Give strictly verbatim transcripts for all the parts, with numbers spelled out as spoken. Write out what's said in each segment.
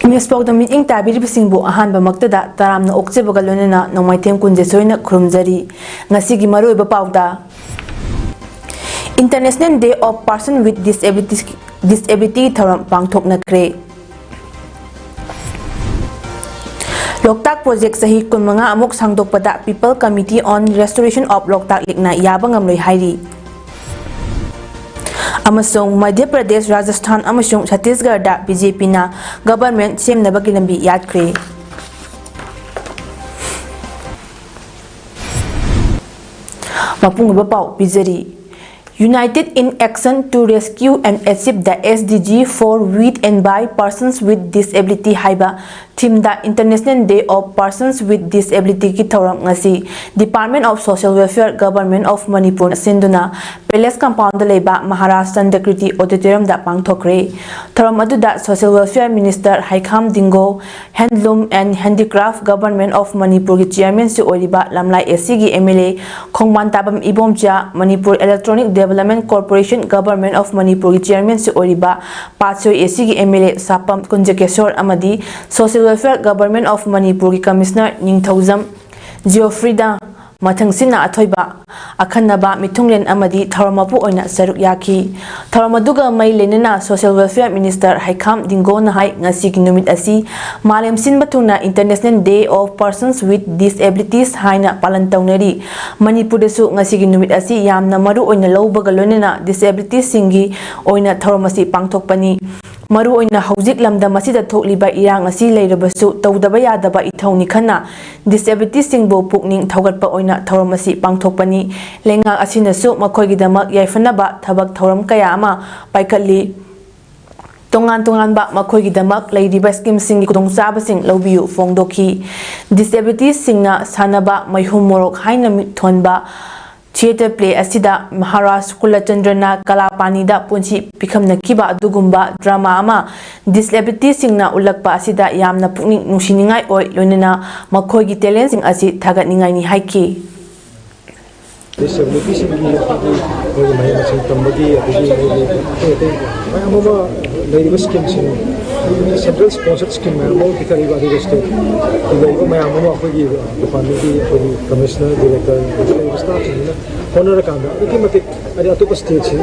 News ꯄꯥꯎꯗ ꯃꯤꯠꯌꯦꯡ ꯇꯥꯕꯤꯔꯤꯕꯁꯤꯡꯕꯨ ꯑꯍꯥꯟꯕꯃꯛꯇꯗ ꯇꯔꯥꯝꯅ ꯑꯣꯛꯆꯕꯒ ꯂꯣꯏꯅꯅ ꯅꯣꯡꯃꯥꯏꯊꯦꯝ ꯀꯨꯟꯖꯦꯁꯣꯏꯅ ꯈꯨꯔꯨꯝꯖꯔꯤ꯫ ꯉꯁꯤꯒꯤ ꯃꯔꯨꯑꯣꯏꯕ ꯄꯥꯎꯗ, International Day of Person with Disability, Disability ꯊꯧꯔꯝ ꯄꯥꯡꯊꯣꯛꯅꯈ꯭ꯔꯦ꯫ ꯂꯣꯛꯇꯥꯛ ꯄ꯭ꯔꯣꯖꯦꯛ ꯆꯍꯤ ꯀꯨꯟꯃꯉꯥ ꯑꯃꯨꯛ ꯁꯥꯡꯗꯣꯛꯄꯗ People Committee on Restoration of Loktak Lakeꯅ ꯌꯥꯕ ꯉꯝꯂꯣꯏ ꯍꯥꯏꯔꯤ꯫ ꯑꯃꯁꯨꯡ ꯃꯙ꯭ꯌ ꯄ꯭ꯔꯗꯦꯁ, ꯔꯥꯖꯁꯊꯥꯟ ꯑꯃꯁꯨꯡ ꯁꯠꯇꯤꯁꯒꯔꯗ ꯕꯤ ꯖꯦ ꯄꯤꯅ ꯒꯕꯔꯃꯦꯟ ꯁꯦꯝꯅꯕꯒꯤ ꯂꯝꯕꯤ ꯌꯥꯠꯈ꯭ꯔꯦ꯫ ꯃꯄꯨꯡ ꯑꯣꯏꯕ ꯄꯥꯎ ꯄꯤꯖꯔꯤ꯫ United in Action to Rescue and Achieve the S D G for With and By Persons with Disability ꯍꯥꯏꯕ ꯊꯤꯝꯗ International Day of Persons with Disabilityꯒꯤ ꯊꯧꯔꯝ ꯉꯁꯤ Department of Social Welfare, Government of Manipur ꯁꯤꯟꯗꯨꯅ Palace Compoundꯗ ꯂꯩꯕ ꯃꯍꯥꯔꯥꯖ ꯆꯟꯗ꯭ꯔꯀꯤꯔꯇꯤ Auditoriumꯗ ꯄꯥꯡꯊꯣꯛꯈ꯭ꯔꯦ꯫ ꯊꯧꯔꯝ ꯑꯗꯨꯗ Social Welfare Minister ꯍꯩꯈꯥꯝ ꯗꯤꯡꯒꯣ, Handloom and Handicraft Government of Manipurꯒꯤ Chairmanꯁꯨ ꯑꯣꯏꯔꯤꯕ ꯂꯝꯂꯥꯏ A Cꯒꯤ M L A ꯈꯣꯡꯕꯥꯟ ꯇꯥꯕꯝ Ibomcha, Manipur Electronic Development Corporation Government of Manipurꯒꯤ Chairmanꯁꯨ ꯑꯣꯏꯔꯤꯕ ꯄꯥꯠꯁꯣꯏ A Cꯒꯤ M L A ꯁꯥꯄꯝ ꯀꯨꯟꯖꯀꯦꯁꯣꯔ ꯑꯃꯗꯤ Social Welfare Government of Manipurꯒꯤ Commissioner ꯅꯤꯡꯊꯧꯖꯝ ꯖꯤꯑꯣꯐ꯭ꯔꯤꯗꯥ ꯃꯊꯪꯁꯤꯠꯅ ꯑꯊꯣꯏꯕ, ꯑꯈꯟꯅꯕ ꯃꯤꯊꯨꯡꯂꯦꯟ ꯑꯃꯗꯤ ꯊꯧꯔꯝ ꯃꯄꯨ ꯑꯣꯏꯅ ꯁꯔꯨꯛ ꯌꯥꯈꯤ꯫ ꯊꯧꯔꯝ ꯑꯗꯨꯒ ꯃꯔꯤ ꯂꯩꯅꯅ Social Welfare Minister ꯍꯩꯈꯥꯝ ꯗꯤꯡꯒꯣꯅ ꯍꯥꯏ, ꯉꯁꯤꯒꯤ ꯅꯨꯃꯤꯠ ꯑꯁꯤ ꯃꯥꯂꯦꯝ ꯁꯤꯟꯕ ꯊꯨꯡꯅ International Day of Persons with Disabilities ꯍꯥꯏꯅ ꯄꯥꯂꯟ ꯇꯧꯅꯔꯤ꯫ ꯃꯅꯤꯄꯨꯔꯗꯁꯨ ꯉꯁꯤꯒꯤ ꯅꯨꯃꯤꯠ ꯑꯁꯤ ꯌꯥꯝꯅ ꯃꯔꯨ ꯑꯣꯏꯅ ꯂꯧꯕꯒ ꯂꯣꯏꯅꯅ disabilityꯁꯤꯡꯒꯤ ꯑꯣꯏꯅ ꯊꯧꯔꯝ ꯑꯁꯤ ꯄꯥꯡꯊꯣꯛꯄꯅꯤ꯫ ꯃꯔꯨꯑꯣꯏꯅ ꯍꯧꯖꯤꯛ ꯂꯝꯗꯝ ꯑꯁꯤꯗ ꯊꯣꯛꯂꯤꯕ ꯏꯔꯥꯡ ꯑꯁꯤ ꯂꯩꯔꯕꯁꯨ ꯇꯧꯗꯕ ꯌꯥꯗꯕ ꯏꯊꯧꯅꯤ ꯈꯟꯅ disabilityꯁꯤꯡꯕꯨ ꯄꯨꯛꯅꯤꯡ ꯊꯧꯒꯠꯄ ꯑꯣꯏꯅ ꯊꯧꯔꯝ ꯑꯁꯤ ꯄꯥꯡꯊꯣꯛꯄꯅꯤ꯫ ꯂꯩꯉꯥꯛ ꯑꯁꯤꯅꯁꯨ ꯃꯈꯣꯏꯒꯤꯗꯃꯛ ꯌꯥꯏꯐꯅꯕ ꯊꯕꯛ ꯊꯧꯔꯝ ꯀꯌꯥ ꯑꯃ ꯄꯥꯏꯈꯠꯂꯤ꯫ ꯇꯣꯉꯥꯟ ꯇꯣꯉꯥꯟꯕ ꯃꯈꯣꯏꯒꯤꯗꯃꯛ ꯂꯩꯔꯤꯕ schemeꯁꯤꯡꯒꯤ ꯈꯨꯗꯣꯡꯆꯥꯕꯁꯤꯡ ꯂꯧꯕꯤꯌꯨ ꯐꯣꯡꯗꯣꯛꯈꯤ꯫ Disabilityꯁꯤꯡꯅ ꯁꯥꯟꯅꯕ ꯃꯩꯍꯨ ꯃꯣꯔꯣꯛ ꯍꯥꯏꯅ ꯃꯤꯡꯊꯣꯟꯕ theatre play ꯑꯁꯤꯗ ꯃꯍꯥꯔꯥꯖ ꯀꯨꯂꯆꯟꯗ꯭ꯔꯅ ꯀꯂꯥꯄꯥꯅꯤꯗ ꯄꯨꯟꯁꯤ ꯄꯤꯈꯝꯅꯈꯤꯕ ꯑꯗꯨꯒꯨꯝꯕ drama ꯑꯃ disabilityꯁꯤꯡꯅ ꯎꯠꯂꯛꯄ ꯑꯁꯤꯗ ꯌꯥꯝꯅ ꯄꯨꯛꯅꯤꯡ ꯅꯨꯡꯁꯤꯅꯤꯡꯉꯥꯏ ꯑꯣꯏ, ꯂꯣꯏꯅꯅ ꯃꯈꯣꯏꯒꯤ talentꯁꯤꯡ ꯑꯁꯤ ꯊꯥꯒꯠꯅꯤꯡꯉꯥꯏꯅꯤ ꯍꯥꯏꯈꯤ꯫ Disabilityꯁꯤꯡꯒꯤ ꯑꯩꯈꯣꯏꯒꯤ ꯃꯍꯩ ꯃꯁꯤꯡ ꯇꯝꯕꯒꯤ, ꯑꯗꯒꯤ ꯑꯩꯈꯣꯏꯒꯤ ꯑꯇꯩ ꯑꯇꯩ ꯃꯌꯥꯝ ꯑꯃ ꯂꯩꯔꯤꯕ schemeꯁꯤꯡ ꯁꯦꯟꯇ꯭ꯔꯦꯜ ꯁ꯭ꯄꯣꯟꯁꯔ ꯁ꯭ꯀꯤꯝ ꯃꯌꯥꯝ ꯑꯃ ꯄꯤꯈꯠꯂꯤꯕ, ꯑꯗꯨꯒ ꯁ꯭ꯇꯦꯠꯀꯤ ꯂꯩꯔꯤꯕ ꯃꯌꯥꯝ ꯑꯃ ꯑꯩꯈꯣꯏꯒꯤ ꯗꯤꯄꯥꯔꯠꯃꯦꯟꯒꯤ ꯑꯩꯈꯣꯏꯒꯤ ꯀꯃꯤꯁꯅꯔ, ꯗꯤꯔꯦꯛꯇꯔ, ꯂꯩꯔꯤꯕ ꯁ꯭ꯇꯥꯐꯁꯤꯡꯁꯤꯅ ꯍꯣꯠꯅꯔꯀꯥꯟꯗ ꯑꯗꯨꯛꯀꯤ ꯃꯇꯤꯛ ꯍꯥꯏꯗꯤ ꯑꯇꯣꯞꯄ ꯁ꯭ꯇꯦꯠꯁꯤꯡ,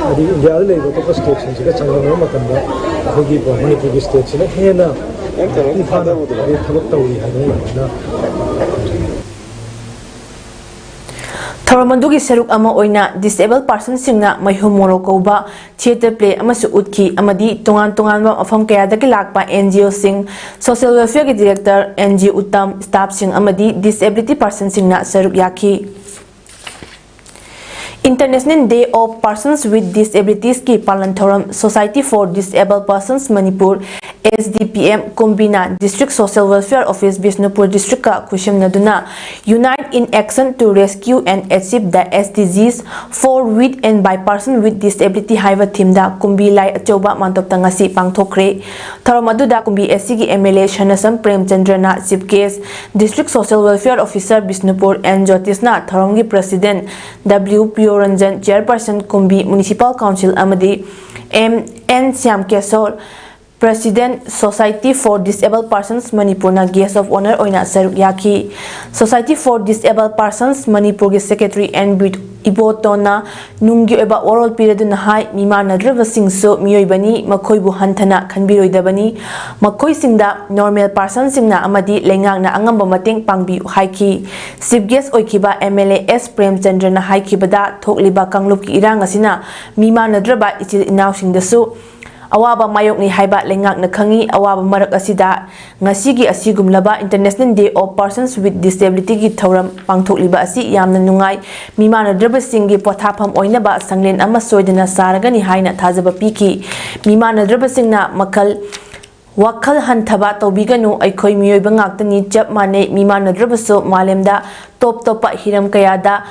ꯍꯥꯏꯗꯤ ꯏꯟꯗꯤꯌꯥꯗ ꯂꯩꯔꯤꯕ ꯑꯇꯣꯞꯄ ꯁ꯭ꯇꯦꯠꯁꯤꯡꯁꯤꯒ ꯆꯥꯡꯗꯝꯅꯕ ꯃꯇꯝꯗ ꯑꯩꯈꯣꯏꯒꯤ ꯃꯅꯤꯄꯨꯔꯒꯤ ꯁ꯭ꯇꯦꯠꯁꯤꯅ ꯍꯦꯟꯅ ꯃꯄꯨꯡ ꯐꯥꯅ ꯍꯥꯏꯗꯤ ꯊꯕꯛ ꯇꯧꯔꯤ ꯍꯥꯏꯅ ꯑꯩꯅ ꯊꯧꯔꯝ ꯑꯗꯨꯒꯤ ꯁꯔꯨꯛ ꯑꯃ ꯑꯣꯏꯅ disabled personꯁꯤꯡꯅ ꯃꯩꯍꯨ ꯃꯣꯔꯣꯛ ꯀꯧꯕ theatre play ꯑꯃꯁꯨ ꯎꯠꯈꯤ ꯑꯃꯗꯤ ꯇꯣꯉꯥꯟ ꯇꯣꯉꯥꯟꯕ ꯃꯐꯝ ꯀꯌꯥꯗꯒꯤ ꯂꯥꯛꯄ NGOꯁꯤꯡ, social welfareꯒꯤ director NG ꯎꯠꯇꯝ, staffꯁꯤꯡ ꯑꯃꯗꯤ disability personꯁꯤꯡꯅ ꯁꯔꯨꯛ ꯌꯥꯈꯤ꯫ International Day of Persons with Disabilitiesꯀꯤ ꯄꯥꯂꯟ ꯊꯧꯔꯝ Society for Disabled Persons Manipur, SDPM ꯀꯨꯝꯕꯤꯅ District Social Welfare Office Bishnupur districtꯀ ꯈꯨꯠꯁꯝꯅꯗꯨꯅ Unite in Action to Rescue and Achieve the SDGs for With and by Person with Disability ꯍꯥꯏꯕ themeꯗ ꯀꯨꯝꯕꯤ ꯂꯥꯏ ꯑꯆꯧꯕ ꯃꯥꯟꯇꯣꯞꯇ ꯉꯁꯤ ꯄꯥꯡꯊꯣꯛꯈ꯭ꯔꯦ꯫ ꯊꯧꯔꯝ ꯑꯗꯨꯗ ꯀꯨꯝꯕꯤ ꯑꯁꯤꯒꯤ MLA Sanasam ꯄ꯭ꯔꯦꯝꯆꯟꯗ꯭ꯔꯅ chief guest, District Social Welfare Officer Bishnupur N ꯖꯣꯇꯤꯁꯅ ꯊꯧꯔꯝꯒꯤ president W ꯄ꯭ꯔꯤꯌꯣꯔꯟꯖꯟ, chairperson ꯀꯨꯝꯕꯤ Municipal Council ꯑꯃꯗꯤ M N Shyam ꯀꯦꯁꯣꯔ, president Society for Disabled Persons ꯃꯅꯤꯄꯨꯔꯅ guest of honour ꯑꯣꯏꯅ ꯁꯔꯨꯛ ꯌꯥꯈꯤ꯫ Society for Disabled Persons ꯃꯅꯤꯄꯨꯔꯒꯤ secretary N ꯕꯤ ꯏꯕꯣꯇꯣꯟꯅ ꯅꯨꯡꯒꯤ ꯑꯣꯏꯕ ꯋꯥꯔꯣꯜ ꯄꯤꯔꯗꯨꯅ ꯍꯥꯏ, ꯃꯤꯃꯥꯟꯅꯗ꯭ꯔꯕꯁꯤꯡꯁꯨ ꯃꯤꯑꯣꯏꯕꯅꯤ, ꯃꯈꯣꯏꯕꯨ ꯍꯟꯊꯅ ꯈꯟꯕꯤꯔꯣꯏꯗꯕꯅꯤ꯫ ꯃꯈꯣꯏꯁꯤꯡꯗ normal personꯁꯤꯡꯅ ꯑꯃꯗꯤ ꯂꯩꯉꯥꯛꯅ ꯑꯉꯝꯕ ꯃꯇꯦꯡ ꯄꯥꯡꯕꯤꯌꯨ ꯍꯥꯏꯈꯤ꯫ Chief guest ꯑꯣꯏꯈꯤꯕ MLA S ꯄ꯭ꯔꯦꯝꯆꯟꯗ꯭ꯔꯅ ꯍꯥꯏꯈꯤꯕꯗ, ꯊꯣꯛꯂꯤꯕ ꯀꯥꯡꯂꯨꯞꯀꯤ ꯏꯔꯥꯡ ꯑꯁꯤꯅ ꯃꯤꯃꯥꯟꯅꯗ꯭ꯔꯕ ꯏꯆꯤꯜ ꯏꯅꯥꯎꯁꯤꯡꯗꯁꯨ ꯑꯋꯥꯕ ꯃꯥꯌꯣꯛꯅꯩ ꯍꯥꯏꯕ ꯂꯩꯉꯥꯛꯅ ꯈꯪꯏ꯫ ꯑꯋꯥꯕ ꯃꯔꯛ ꯑꯁꯤꯗ ꯉꯁꯤꯒꯤ ꯑꯁꯤꯒꯨꯝꯂꯕ International Day of Persons with Disabilityꯒꯤ ꯊꯧꯔꯝ ꯄꯥꯡꯊꯣꯛꯂꯤꯕ ꯑꯁꯤ ꯌꯥꯝꯅ ꯅꯨꯡꯉꯥꯏ꯫ ꯃꯤꯃꯥꯟꯅꯗ꯭ꯔꯕꯁꯤꯡꯒꯤ ꯄꯣꯊꯥꯐꯝ ꯑꯣꯏꯅꯕ ꯁꯪꯂꯦꯟ ꯑꯃ ꯁꯣꯏꯗꯅ ꯁꯥꯔꯒꯅꯤ ꯍꯥꯏꯅ ꯊꯥꯖꯕ ꯄꯤꯈꯤ꯫ ꯃꯤꯃꯥꯟꯅꯗ꯭ꯔꯕꯁꯤꯡꯅ ꯃꯈꯜ ꯋꯥꯈꯜ ꯍꯟꯊꯕ ꯇꯧꯕꯤꯒꯅꯨ, ꯑꯩꯈꯣꯏ ꯃꯤꯑꯣꯏꯕ ꯉꯥꯛꯇꯅꯤ, ꯆꯞ ꯃꯥꯟꯅꯩ꯫ ꯃꯤꯃꯥꯟꯅꯗ꯭ꯔꯕꯁꯨ ꯃꯥꯂꯦꯝꯗ ꯇꯣꯞ ꯇꯣꯞꯄ ꯍꯤꯔꯝ ꯀꯌꯥꯗ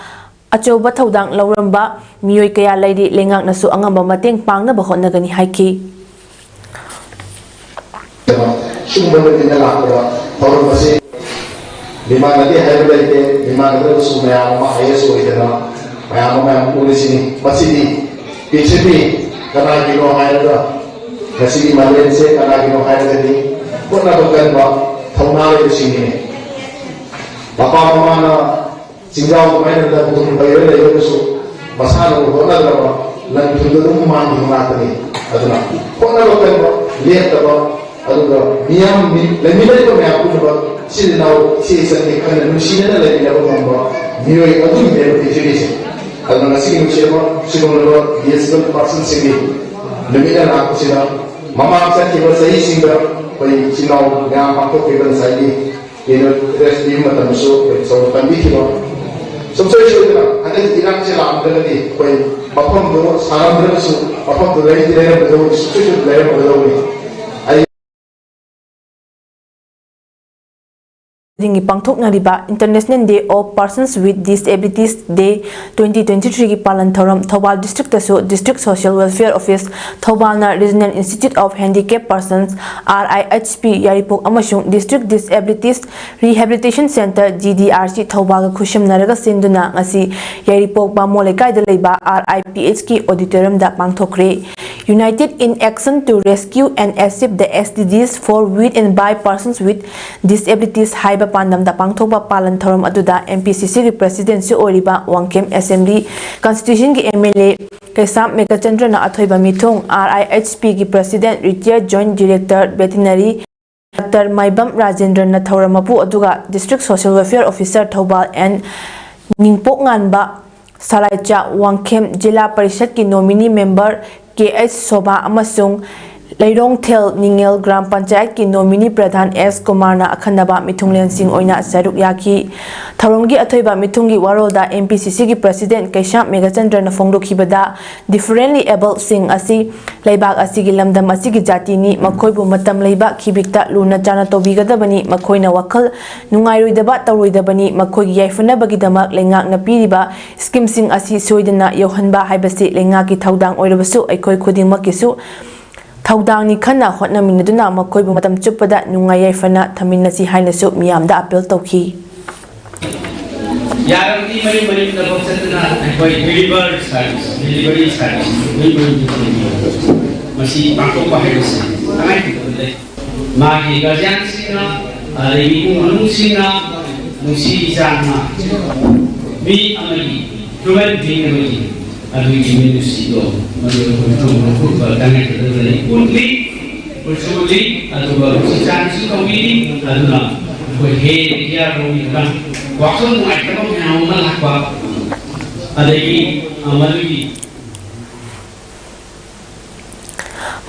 ꯑꯆꯧꯕ ꯊꯧꯗꯥꯡ ꯂꯧꯔꯝꯕ ꯃꯤꯑꯣꯏ ꯀꯌꯥ ꯂꯩꯔꯤ, ꯂꯩꯉꯥꯛꯅꯁꯨ ꯑꯉꯝꯕ ꯃꯇꯦꯡ ꯄꯥꯡꯅꯕ ꯍꯣꯠꯅꯒꯅꯤ ꯍꯥꯏꯈꯤ꯫ ꯁꯤꯒꯨꯝꯕ ꯃꯇꯤꯛꯅ ꯂꯥꯛꯄꯗ ꯊꯧꯔꯝ ꯑꯁꯤ ꯃꯤꯃꯥꯟꯅꯗꯦ ꯍꯥꯏꯕ ꯂꯩꯇꯦ꯫ ꯃꯤꯃꯥꯟꯅꯗ꯭ꯔꯕꯁꯨ ꯃꯌꯥꯝ ꯑꯃ IAS ꯑꯣꯏꯗꯅ ꯃꯌꯥꯝ ꯑꯃ ꯃꯌꯥꯝ ꯎꯔꯤꯁꯤꯅꯤ꯫ ꯃꯁꯤꯗꯤ ꯄꯤꯛꯁꯤꯗꯤ ꯀꯅꯥꯒꯤꯅꯣ ꯍꯥꯏꯔꯒ ꯉꯁꯤꯒꯤ ꯃꯥꯂꯦꯝꯁꯦ ꯀꯅꯥꯒꯤꯅꯣ ꯍꯥꯏꯔꯒꯗꯤ ꯍꯣꯠꯅꯕ ꯀꯟꯕ, ꯊꯧꯅꯥ ꯂꯩꯕꯁꯤꯡꯒꯤꯅꯤ꯫ ꯃꯄꯥ ꯃꯃꯥꯅ ꯆꯤꯡꯖꯥꯎ ꯑꯗꯨꯃꯥꯏꯅ ꯂꯝ ꯇꯨꯝ ꯄꯩꯔ ꯂꯩꯔꯒꯁꯨ ꯃꯁꯥꯅꯕꯨ ꯍꯣꯠꯅꯗ꯭ꯔꯕ ꯂꯝ ꯇꯨꯝꯗ ꯑꯗꯨꯝ ꯃꯥꯡꯈꯤꯕ ꯉꯥꯛꯇꯅꯤ꯫ ꯑꯗꯨꯅ ꯍꯣꯠꯅꯕ ꯀꯟꯕ, ꯂꯦꯞꯇꯕ, ꯑꯗꯨꯒ ꯃꯤꯌꯥꯝ ꯃꯤ-, ꯂꯩꯃꯤꯟꯅꯔꯤꯕ ꯃꯌꯥꯝ ꯄꯨꯝꯅꯃꯛ ꯏꯆꯤꯜ ꯏꯅꯥꯎ, ꯏꯆꯦ ꯏꯆꯟꯅꯤ ꯈꯟꯅ ꯅꯨꯡꯁꯤꯅꯅ ꯂꯩꯃꯤꯟꯅꯕ ꯉꯝꯕ ꯃꯤꯑꯣꯏ ꯑꯗꯨꯒꯤꯅꯦꯕ ꯄꯤꯖꯔꯤꯁꯦ꯫ ꯑꯗꯨꯅ ꯉꯁꯤꯒꯤ ꯅꯨꯡꯁꯤꯔꯕ ꯁꯤꯒꯨꯝꯂꯕ ꯗꯤꯁꯦꯕꯜ ꯄꯥꯔꯁꯟꯁꯤꯡꯒꯤ ꯅꯨꯃꯤꯠ ꯑꯔꯥꯞꯄꯁꯤꯗ ꯃꯃꯥꯡ ꯆꯠꯈꯤꯕ ꯆꯍꯤꯁꯤꯡꯗ ꯑꯩꯈꯣꯏ ꯏꯆꯤꯜ ꯏꯅꯥꯎ ꯃꯌꯥꯝ ꯄꯥꯡꯊꯣꯛꯈꯤꯕ ꯉꯁꯥꯏꯒꯤ ꯀꯩꯅꯣ ꯗ꯭ꯔꯦꯁ ꯄꯤꯕ ꯃꯇꯝꯗꯁꯨ ꯑꯩꯈꯣꯏ ꯆꯥꯎꯅ ꯄꯥꯟꯕꯤꯈꯤꯕ꯫ ꯁꯨꯡꯁꯣꯏ ꯁꯣꯏꯗꯅ ꯍꯟꯗꯛ ꯏꯔꯥꯡꯁꯦ ꯂꯥꯛꯑꯝꯗ꯭ꯔꯒꯗꯤ ꯑꯩꯈꯣꯏ ꯃꯐꯝꯗꯨ ꯁꯥꯔꯝꯗ꯭ꯔꯒꯁꯨ ꯃꯐꯝꯗꯨ ꯂꯩꯗꯤ ꯂꯩꯔꯝꯒꯗꯧꯕꯅꯤ, ꯁꯨꯡꯁꯣꯏ ꯁꯣꯏꯗꯅ ꯂꯩꯔꯝꯒꯗꯧꯕꯅꯤ꯫ ꯑꯩ ꯈꯨꯗꯤꯡꯒꯤ ꯄꯥꯡꯊꯣꯛꯅꯔꯤꯕ International Day of Persons with Disabilities Day twenty twenty-three ꯒꯤ ꯄꯥꯂꯟ ꯊꯧꯔꯝ Thoubal ꯗꯤꯁꯇ꯭ꯔꯤꯛꯇꯁꯨ District Social Welfare Office ꯊꯧꯕꯥꯜꯅ Regional Institute of Handicap Persons, R I H P, ꯌꯥꯏꯔꯤꯄꯣꯛ ꯑꯃꯁꯨꯡ District Disabilities Rehabilitation Centre, G D R C, ꯊꯧꯕꯥꯜꯒ ꯈꯨꯠꯁꯝꯅꯔꯒ ꯁꯤꯟꯗꯨꯅ ꯉꯁꯤ ꯌꯥꯏꯔꯤꯄꯣꯛ ꯕꯥꯃꯣꯟ ꯂꯩꯀꯥꯏꯗ ꯂꯩꯕ R I P H ꯀꯤ auditorium the ꯄꯥꯡꯊꯣꯛꯈ꯭ꯔꯦ꯫ United in Action to Rescue and Assist the S T Ds for With and by Persons with Disabilities ꯍꯥꯏꯕ ꯄꯥꯟꯗꯝꯗ ꯄꯥꯡꯊꯣꯛꯄ ꯄꯥꯂꯟ ꯊꯧꯔꯝ ꯑꯗꯨꯗ M P C C ꯒꯤ President ꯁꯨ ꯑꯣꯏꯔꯤꯕ ꯋꯥꯡꯈꯦꯝ Assembly Constituency ꯒꯤ M L A ꯀꯩꯁꯥꯝ ꯃꯦꯘꯆꯟꯗ꯭ꯔꯅ ꯑꯊꯣꯏꯕ ꯃꯤꯊꯨꯡ, R I H P ꯒꯤ President, Retired Joint Director, Veterinary, Doctor ꯃꯥꯏꯕꯝ ꯔꯥꯖꯦꯟꯗ꯭ꯔꯅ ꯊꯧꯔꯝ ꯃꯄꯨ ꯑꯗꯨꯒ District Social Welfare Officer Thoubal N ꯅꯤꯡꯄꯣꯛꯉꯥꯟꯕ ꯁꯂꯥꯏꯆꯥ, Wangkhem ꯖꯤꯂꯥ ꯄꯔꯤꯁꯠꯀꯤ nominee member K H Sobha ꯑꯃꯁꯨꯡ ꯂꯩꯔꯣꯡꯊꯦꯜ ꯅꯤꯡꯉꯦꯜ ꯒ꯭ꯔꯥꯝ ꯄꯟꯆꯥꯌꯠꯀꯤ nominee ꯄ꯭ꯔꯙꯥꯟ S ꯀꯨꯃꯥꯔꯅ ꯑꯈꯟꯅꯕ ꯃꯤꯊꯨꯡꯂꯦꯟꯁꯤꯡ ꯑꯣꯏꯅ ꯁꯔꯨꯛ ꯌꯥꯈꯤ꯫ ꯊꯧꯔꯝꯒꯤ ꯑꯊꯣꯏꯕ ꯃꯤꯊꯨꯡꯒꯤ ꯋꯥꯔꯣꯜꯗ M P C C ꯒꯤ President ꯀꯩꯁꯥꯝ ꯃꯦꯘꯆꯟꯗ꯭ꯔꯅ ꯐꯣꯡꯗꯣꯛꯈꯤꯕꯗ, differently abled ꯁꯤꯡ ꯑꯁꯤ ꯂꯩꯕꯥꯛ ꯑꯁꯤꯒꯤ ꯂꯝꯗꯝ ꯑꯁꯤꯒꯤ ꯖꯥꯇꯤꯅꯤ, ꯃꯈꯣꯏꯕꯨ ꯃꯇꯝ ꯂꯩꯕ ꯈꯤꯕꯤꯛꯇ ꯂꯨꯅ ꯆꯥꯅ ꯇꯧꯕꯤꯒꯗꯕꯅꯤ, ꯃꯈꯣꯏꯅ ꯋꯥꯈꯜ ꯅꯨꯡꯉꯥꯏꯔꯣꯏꯗꯕ ꯇꯧꯔꯣꯏꯗꯕꯅꯤ, ꯃꯈꯣꯏꯒꯤ ꯌꯥꯏꯐꯅꯕꯒꯤꯗꯃꯛ ꯂꯩꯉꯥꯛꯅ ꯄꯤꯔꯤꯕ ꯁ꯭ꯀꯤꯝꯁꯤꯡ ꯑꯁꯤ ꯁꯣꯏꯗꯅ ꯌꯧꯍꯟꯕ ꯍꯥꯏꯕꯁꯤ ꯂꯩꯉꯥꯛꯀꯤ ꯊꯧꯗꯥꯡ ꯑꯣꯏꯔꯕꯁꯨ ꯑꯩꯈꯣꯏ ꯈꯨꯗꯤꯡꯃꯛꯀꯤꯁꯨ ꯊꯧꯗꯥꯡꯅꯤ꯫ ꯈꯟꯅ ꯍꯣꯠꯅꯃꯤꯟꯅꯗꯨꯅ ꯃꯈꯣꯏꯕꯨ ꯃꯇꯝ ꯆꯨꯞꯄꯗ ꯅꯨꯡꯉꯥꯏ ꯌꯥꯏꯐꯅ ꯊꯝꯃꯤꯟꯅꯁꯤ ꯍꯥꯏꯅꯁꯨ ꯃꯤꯌꯥꯝꯗ appeal ꯇꯧꯈꯤ꯫ ꯌꯥꯔꯕꯗꯤ ꯃꯌꯨꯝ ꯃꯌꯨꯝꯗ ꯐꯥꯎ ꯆꯠꯇꯨꯅ ꯑꯩꯈꯣꯏ deliver service, delivery service, delivery service ꯃꯁꯤ ꯄꯥꯡꯊꯣꯛꯄ ꯍꯥꯏꯕꯁꯤ ꯇꯉꯥꯏ ꯐꯗꯕ ꯂꯩ꯫ ꯃꯥꯒꯤ ꯒꯥꯔꯖꯤꯌꯥꯟꯁꯤꯡꯅ, ꯑꯗꯒꯤ ꯏꯃꯨꯡ ꯃꯅꯨꯡꯁꯤꯡꯅ ꯅꯨꯡꯁꯤ ꯆꯥꯟꯅ ꯃꯤ ꯑꯃꯒꯤ, human being ꯑꯃꯒꯤ ꯑꯗꯨꯒꯤ ꯃꯤꯅꯨꯡꯁꯤꯗꯣ ꯃꯗꯨ ꯑꯩꯈꯣꯏ ꯊꯝꯕ ꯈꯣꯠꯄ ꯇꯉꯥꯏ ꯐꯗꯕ ꯂꯩ꯫ ꯎꯠꯂꯤ, ꯎꯠꯁꯨ ꯎꯠꯂꯤ, ꯑꯗꯨꯒ ꯅꯨꯡꯁꯤ ꯆꯥꯟꯅꯁꯨ ꯇꯧꯕꯤꯔꯤ꯫ ꯑꯗꯨꯅ ꯑꯩꯈꯣꯏ ꯍꯦ ꯀꯤꯌꯥꯔ ꯂꯧꯕꯤꯗꯨꯅ ꯋꯥꯈꯜ ꯅꯨꯡꯉꯥꯏꯇꯕ ꯃꯌꯥꯝ ꯑꯃ ꯂꯥꯛꯄ, ꯑꯗꯒꯤ, ꯑ, ꯃꯗꯨꯒꯤ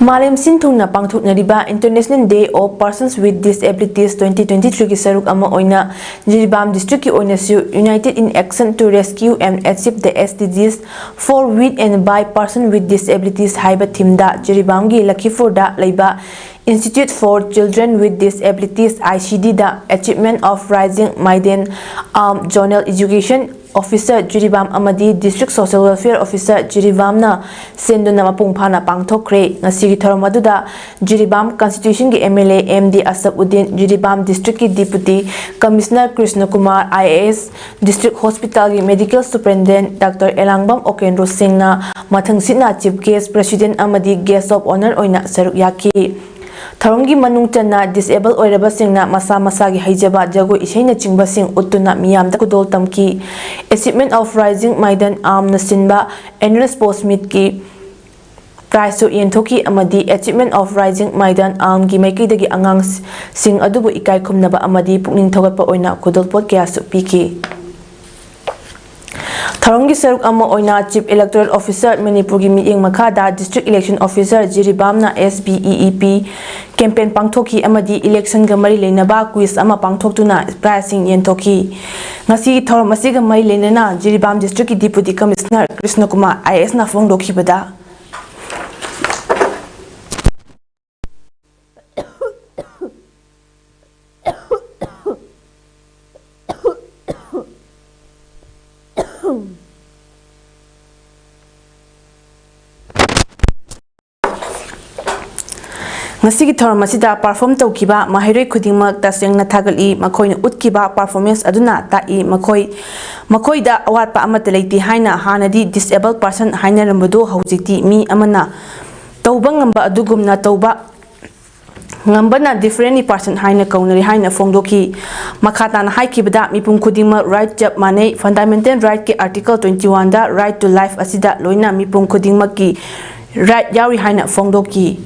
ꯃꯥꯂꯦꯝ ꯁꯤꯟ ꯊꯨꯡꯅ ꯄꯥꯡꯊꯣꯛꯅꯔꯤꯕ International Day of Persons with Disabilities twenty twenty-threeꯒꯤ ꯁꯔꯨꯛ ꯑꯃ ꯑꯣꯏꯅ ꯖꯤꯔꯤꯕꯥꯝ ꯗꯤꯁꯇ꯭ꯔꯤꯛꯀꯤ ꯑꯣꯏꯅꯁꯨ United in Action to Rescue and Achieve the SDGs for with and by person with disabilities ꯍꯥꯏꯕ ꯊꯤꯝꯗ ꯖꯤꯔꯤꯕꯥꯝꯒꯤ ꯂꯈꯤꯄꯨꯔꯗ ꯂꯩꯕ Institute for Children with Disabilities, ICDꯗ Achievement of Rising Maiden Arm Zonal Education Officer Jiribam ꯑꯃꯗꯤ District Social Welfare Officer ꯖꯤꯔꯤꯕꯥꯝꯅ ꯁꯤꯟꯗꯨꯅ ꯃꯄꯨꯡ ꯐꯥꯅ ꯄꯥꯡꯊꯣꯛꯈ꯭ꯔꯦ꯫ ꯉꯁꯤꯒꯤ ꯊꯧꯔꯝ ꯑꯗꯨꯗ Jiribam Constituencyꯒꯤ MLA MD Asaf Uddin, Jiribam Districtꯀꯤ Deputy Commissioner Krishna Kumar, IAS, District Hospitalꯒꯤ Medical Superintendent Doctor ꯑꯦꯂꯥꯡꯕꯝ ꯑꯣꯀꯦꯟꯗ꯭ꯔꯣ ꯁꯤꯡꯅ ꯃꯊꯪꯁꯤꯠꯅ Chief Guest, President ꯑꯃꯗꯤ Guest of Honour ꯑꯣꯏꯅ ꯁꯔꯨꯛ ꯌꯥꯈꯤ꯫ ꯊꯧꯔꯝꯒꯤ ꯃꯅꯨꯡ ꯆꯟꯅ disable ꯑꯣꯏꯔꯕꯁꯤꯡꯅ ꯃꯁꯥ ꯃꯁꯥꯒꯤ ꯍꯩꯖꯕ ꯖꯒꯣꯏ ꯏꯁꯩꯅꯆꯤꯡꯕꯁꯤꯡ ꯎꯠꯇꯨꯅ ꯃꯤꯌꯥꯝꯗ ꯈꯨꯗꯣꯜ ꯇꯝꯈꯤ꯫ Achievement of Rising Maiden Armꯅ ꯁꯤꯟꯕ Annual Sports Meetꯀꯤ prizeꯁꯨ ꯌꯦꯟꯊꯣꯛꯈꯤ ꯑꯃꯗꯤ Achievement of Rising Maiden Armꯒꯤ ꯃꯥꯏꯀꯩꯗꯒꯤ ꯑꯉꯥꯡꯁꯤꯡ ꯑꯗꯨꯕꯨ ꯏꯀꯥꯏ ꯈꯨꯝꯅꯕ ꯑꯃꯗꯤ ꯄꯨꯛꯅꯤꯡ ꯊꯧꯒꯠꯄ ꯑꯣꯏꯅ ꯈꯨꯗꯣꯜꯄꯣꯠ ꯀꯌꯥꯁꯨ ꯄꯤꯈꯤ꯫ ꯊꯧꯔꯝꯒꯤ ꯁꯔꯨꯛ ꯑꯃ ꯑꯣꯏꯅ Chief Electoral Officer ꯃꯅꯤꯄꯨꯔꯒꯤ ꯃꯤꯠꯌꯦꯡ ꯃꯈꯥꯗ District Election Officer ꯖꯤꯔꯤꯕꯥꯝꯅ SBEEP campaign ꯄꯥꯡꯊꯣꯛꯈꯤ ꯑꯃꯗꯤ electionꯒ ꯃꯔꯤ ꯂꯩꯅꯕ quiz ꯑꯃ ꯄꯥꯡꯊꯣꯛꯇꯨꯅ prizeꯁꯤꯡ ꯌꯦꯟꯊꯣꯛꯈꯤ꯫ ꯉꯁꯤꯒꯤ ꯊꯧꯔꯝ ꯑꯁꯤꯒ ꯃꯔꯤ ꯂꯩꯅꯅ ꯖꯤꯔꯤꯕꯥꯝ Districtꯀꯤ Deputy Commissioner ꯀ꯭ꯔꯤꯁꯅ ꯀꯨꯃꯥꯔ, IASꯅ ꯐꯣꯡꯗꯣꯛꯈꯤꯕꯗ, ꯉꯁꯤꯒꯤ ꯊꯧꯔꯝ ꯑꯁꯤꯗ perform ꯇꯧꯈꯤꯕ ꯃꯍꯩꯔꯣꯏ ꯈꯨꯗꯤꯡꯃꯛ ꯇꯁꯦꯡꯅ ꯊꯥꯒꯠꯂꯤ꯫ ꯃꯈꯣꯏꯅ ꯎꯠꯈꯤꯕ performance ꯑꯗꯨꯅ ꯇꯥꯛꯏ, ꯃꯈꯣꯏ, ꯃꯈꯣꯏꯗ ꯑꯋꯥꯠꯄ ꯑꯃꯠꯇ ꯂꯩꯇꯦ ꯍꯥꯏꯅ ꯍꯥꯟꯅꯗꯤ disable person ꯍꯥꯏꯅꯔꯝꯕꯗꯨ ꯍꯧꯖꯤꯛꯇꯤ ꯃꯤ ꯑꯃꯅ ꯇꯧꯕ ꯉꯝꯕ ꯑꯗꯨꯒꯨꯝꯅ ꯇꯧꯕ ꯉꯝꯕꯅ differently person ꯍꯥꯏꯅ ꯀꯧꯅꯔꯤ ꯍꯥꯏꯅ ꯐꯣꯡꯗꯣꯛꯈꯤ꯫ ꯃꯈꯥ ꯇꯥꯅ ꯍꯥꯏꯈꯤꯕꯗ, ꯃꯤꯄꯨꯝ ꯈꯨꯗꯤꯡꯃꯛ right ꯆꯞ ꯃꯥꯟꯅꯩ꯫ Fundamental rightꯀꯤ Article twenty oneꯗ right to life ꯑꯁꯤꯗ ꯂꯣꯏꯅ ꯃꯤꯄꯨꯝ ꯈꯨꯗꯤꯡꯃꯛꯀꯤ right ꯌꯥꯎꯔꯤ ꯍꯥꯏꯅ ꯐꯣꯡꯗꯣꯛꯈꯤ꯫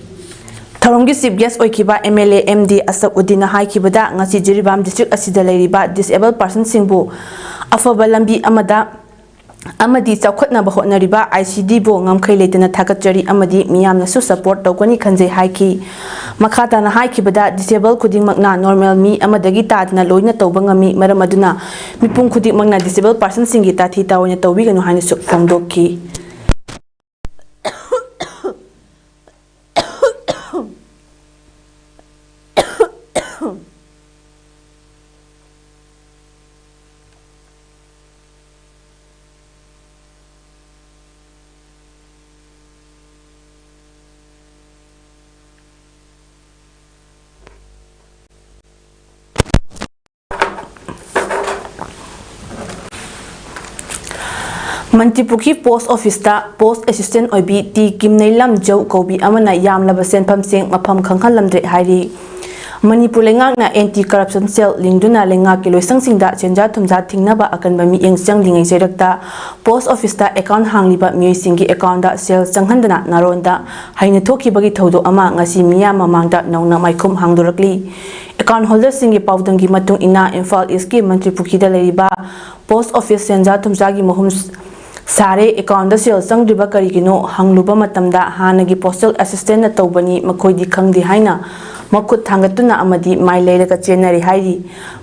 ꯊꯧꯔꯝꯒꯤ chief guest ꯑꯣꯏꯈꯤꯕ MLA MD ꯑꯁꯐ ꯎꯗꯤꯟꯅ ꯍꯥꯏꯈꯤꯕꯗ, ꯉꯁꯤ ꯖꯤꯔꯤꯕꯥꯝ district ꯑꯁꯤꯗ ꯂꯩꯔꯤꯕ disabled personꯁꯤꯡꯕꯨ ꯑꯐꯕ ꯂꯝꯕꯤ ꯑꯃꯗ ꯑꯃꯗꯤ ꯆꯥꯎꯈꯠꯅꯕ ꯍꯣꯠꯅꯔꯤꯕ ICDꯕꯨ ꯉꯝꯈꯩ ꯂꯩꯇꯅ ꯊꯥꯒꯠꯆꯔꯤ ꯑꯃꯗꯤ ꯃꯤꯌꯥꯝꯅꯁꯨ support ꯇꯧꯒꯅꯤ ꯈꯟꯖꯩ ꯍꯥꯏꯈꯤ꯫ ꯃꯈꯥ ꯇꯥꯅ ꯍꯥꯏꯈꯤꯕꯗ, disabled ꯈꯨꯗꯤꯡꯃꯛꯅ normal ꯃꯤ ꯑꯃꯗꯒꯤ ꯇꯥꯗꯅ ꯂꯣꯏꯅ ꯇꯧꯕ ꯉꯝꯃꯤ, ꯃꯔꯝ ꯑꯗꯨꯅ ꯃꯤꯄꯨꯝ ꯈꯨꯗꯤꯡꯃꯛꯅ disabled personꯁꯤꯡꯒꯤ ꯇꯥꯊꯤ ꯇꯥꯑꯣꯏꯅ ꯇꯧꯕꯤꯒꯅꯨ ꯍꯥꯏꯅꯁꯨ ꯐꯣꯡꯗꯣꯛꯈꯤ꯫ Mantripukhri post officeꯇ post assistant ꯑꯣꯏꯕꯤ T ꯀꯤꯝꯅꯩꯂꯝ ꯖꯧ ꯀꯧꯕꯤ ꯑꯃꯅ ꯌꯥꯝꯂꯕ ꯁꯦꯟꯐꯝꯁꯤꯡ ꯃꯐꯝ ꯈꯪꯍꯜꯂꯝꯗ꯭ꯔꯦ ꯍꯥꯏꯔꯤ꯫ ꯃꯅꯤꯄꯨꯔ ꯂꯩꯉꯥꯛꯅ anti corruption cell ꯂꯤꯡꯗꯨꯅ ꯂꯩꯉꯥꯛꯀꯤ ꯂꯣꯏꯁꯪꯁꯤꯡꯗ ꯁꯦꯟꯖꯥ ꯊꯨꯝꯖꯥ ꯊꯤꯡꯅꯕ ꯑꯀꯟꯕ ꯃꯤꯠꯌꯦꯡ ꯆꯪꯂꯤꯉꯩ ꯆꯩꯔꯛꯇ post officeꯇ account ꯍꯥꯡꯂꯤꯕ ꯃꯤꯑꯣꯏꯁꯤꯡꯒꯤ accountꯗ ꯁꯦꯜ ꯆꯪꯍꯟꯗꯅ ꯅꯥꯔꯣꯟꯗ ꯍꯩꯅ ꯊꯣꯛꯈꯤꯕꯒꯤ ꯊꯧꯗꯣꯛ ꯑꯃ ꯉꯁꯤ ꯃꯤꯌꯥꯝ ꯃꯃꯥꯡꯗ ꯅꯧꯅ ꯃꯥꯏꯈꯨꯝ ꯍꯥꯡꯗꯣꯔꯛꯂꯤ꯫ Account holderꯁꯤꯡꯒꯤ ꯄꯥꯎꯗꯝꯒꯤ ꯃꯇꯨꯡ ꯏꯟꯅ, ꯏꯝꯐꯥꯜ Eastꯀꯤ ꯃꯟꯇ꯭ꯔꯤꯄꯨꯈ꯭ꯔꯤꯗ ꯂꯩꯔꯤꯕ post office ꯁꯦꯟꯖꯥ ꯊꯨꯝꯖꯥꯒꯤ ꯃꯍꯨꯝ ꯁꯥꯔꯦ꯫ Accountꯗ ꯁꯦꯜ ꯆꯪꯗ꯭ꯔꯤꯕ ꯀꯔꯤꯒꯤꯅꯣ ꯍꯪꯂꯨꯕ ꯃꯇꯝꯗ, ꯍꯥꯟꯅꯒꯤ postal assistantꯅ ꯇꯧꯕꯅꯤ, ꯃꯈꯣꯏꯗꯤ ꯈꯪꯗꯦ ꯍꯥꯏꯅ ꯃꯈꯨꯠ ꯊꯥꯡꯒꯠꯇꯨꯅ ꯑꯃꯗꯤ ꯃꯥꯏ ꯂꯩꯔꯒ ꯆꯦꯟꯅꯔꯦ ꯍꯥꯏꯔꯤ꯫